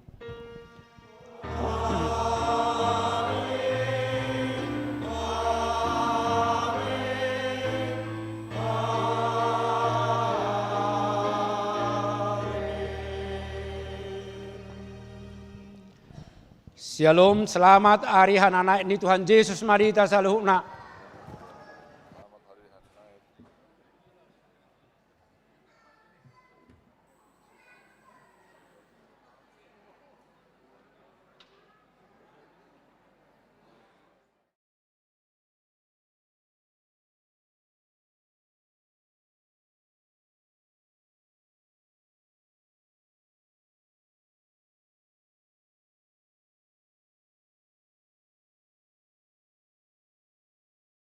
Syalom, selamat ari hananaek ni Tuhan Jesus ma di hita saluhutna.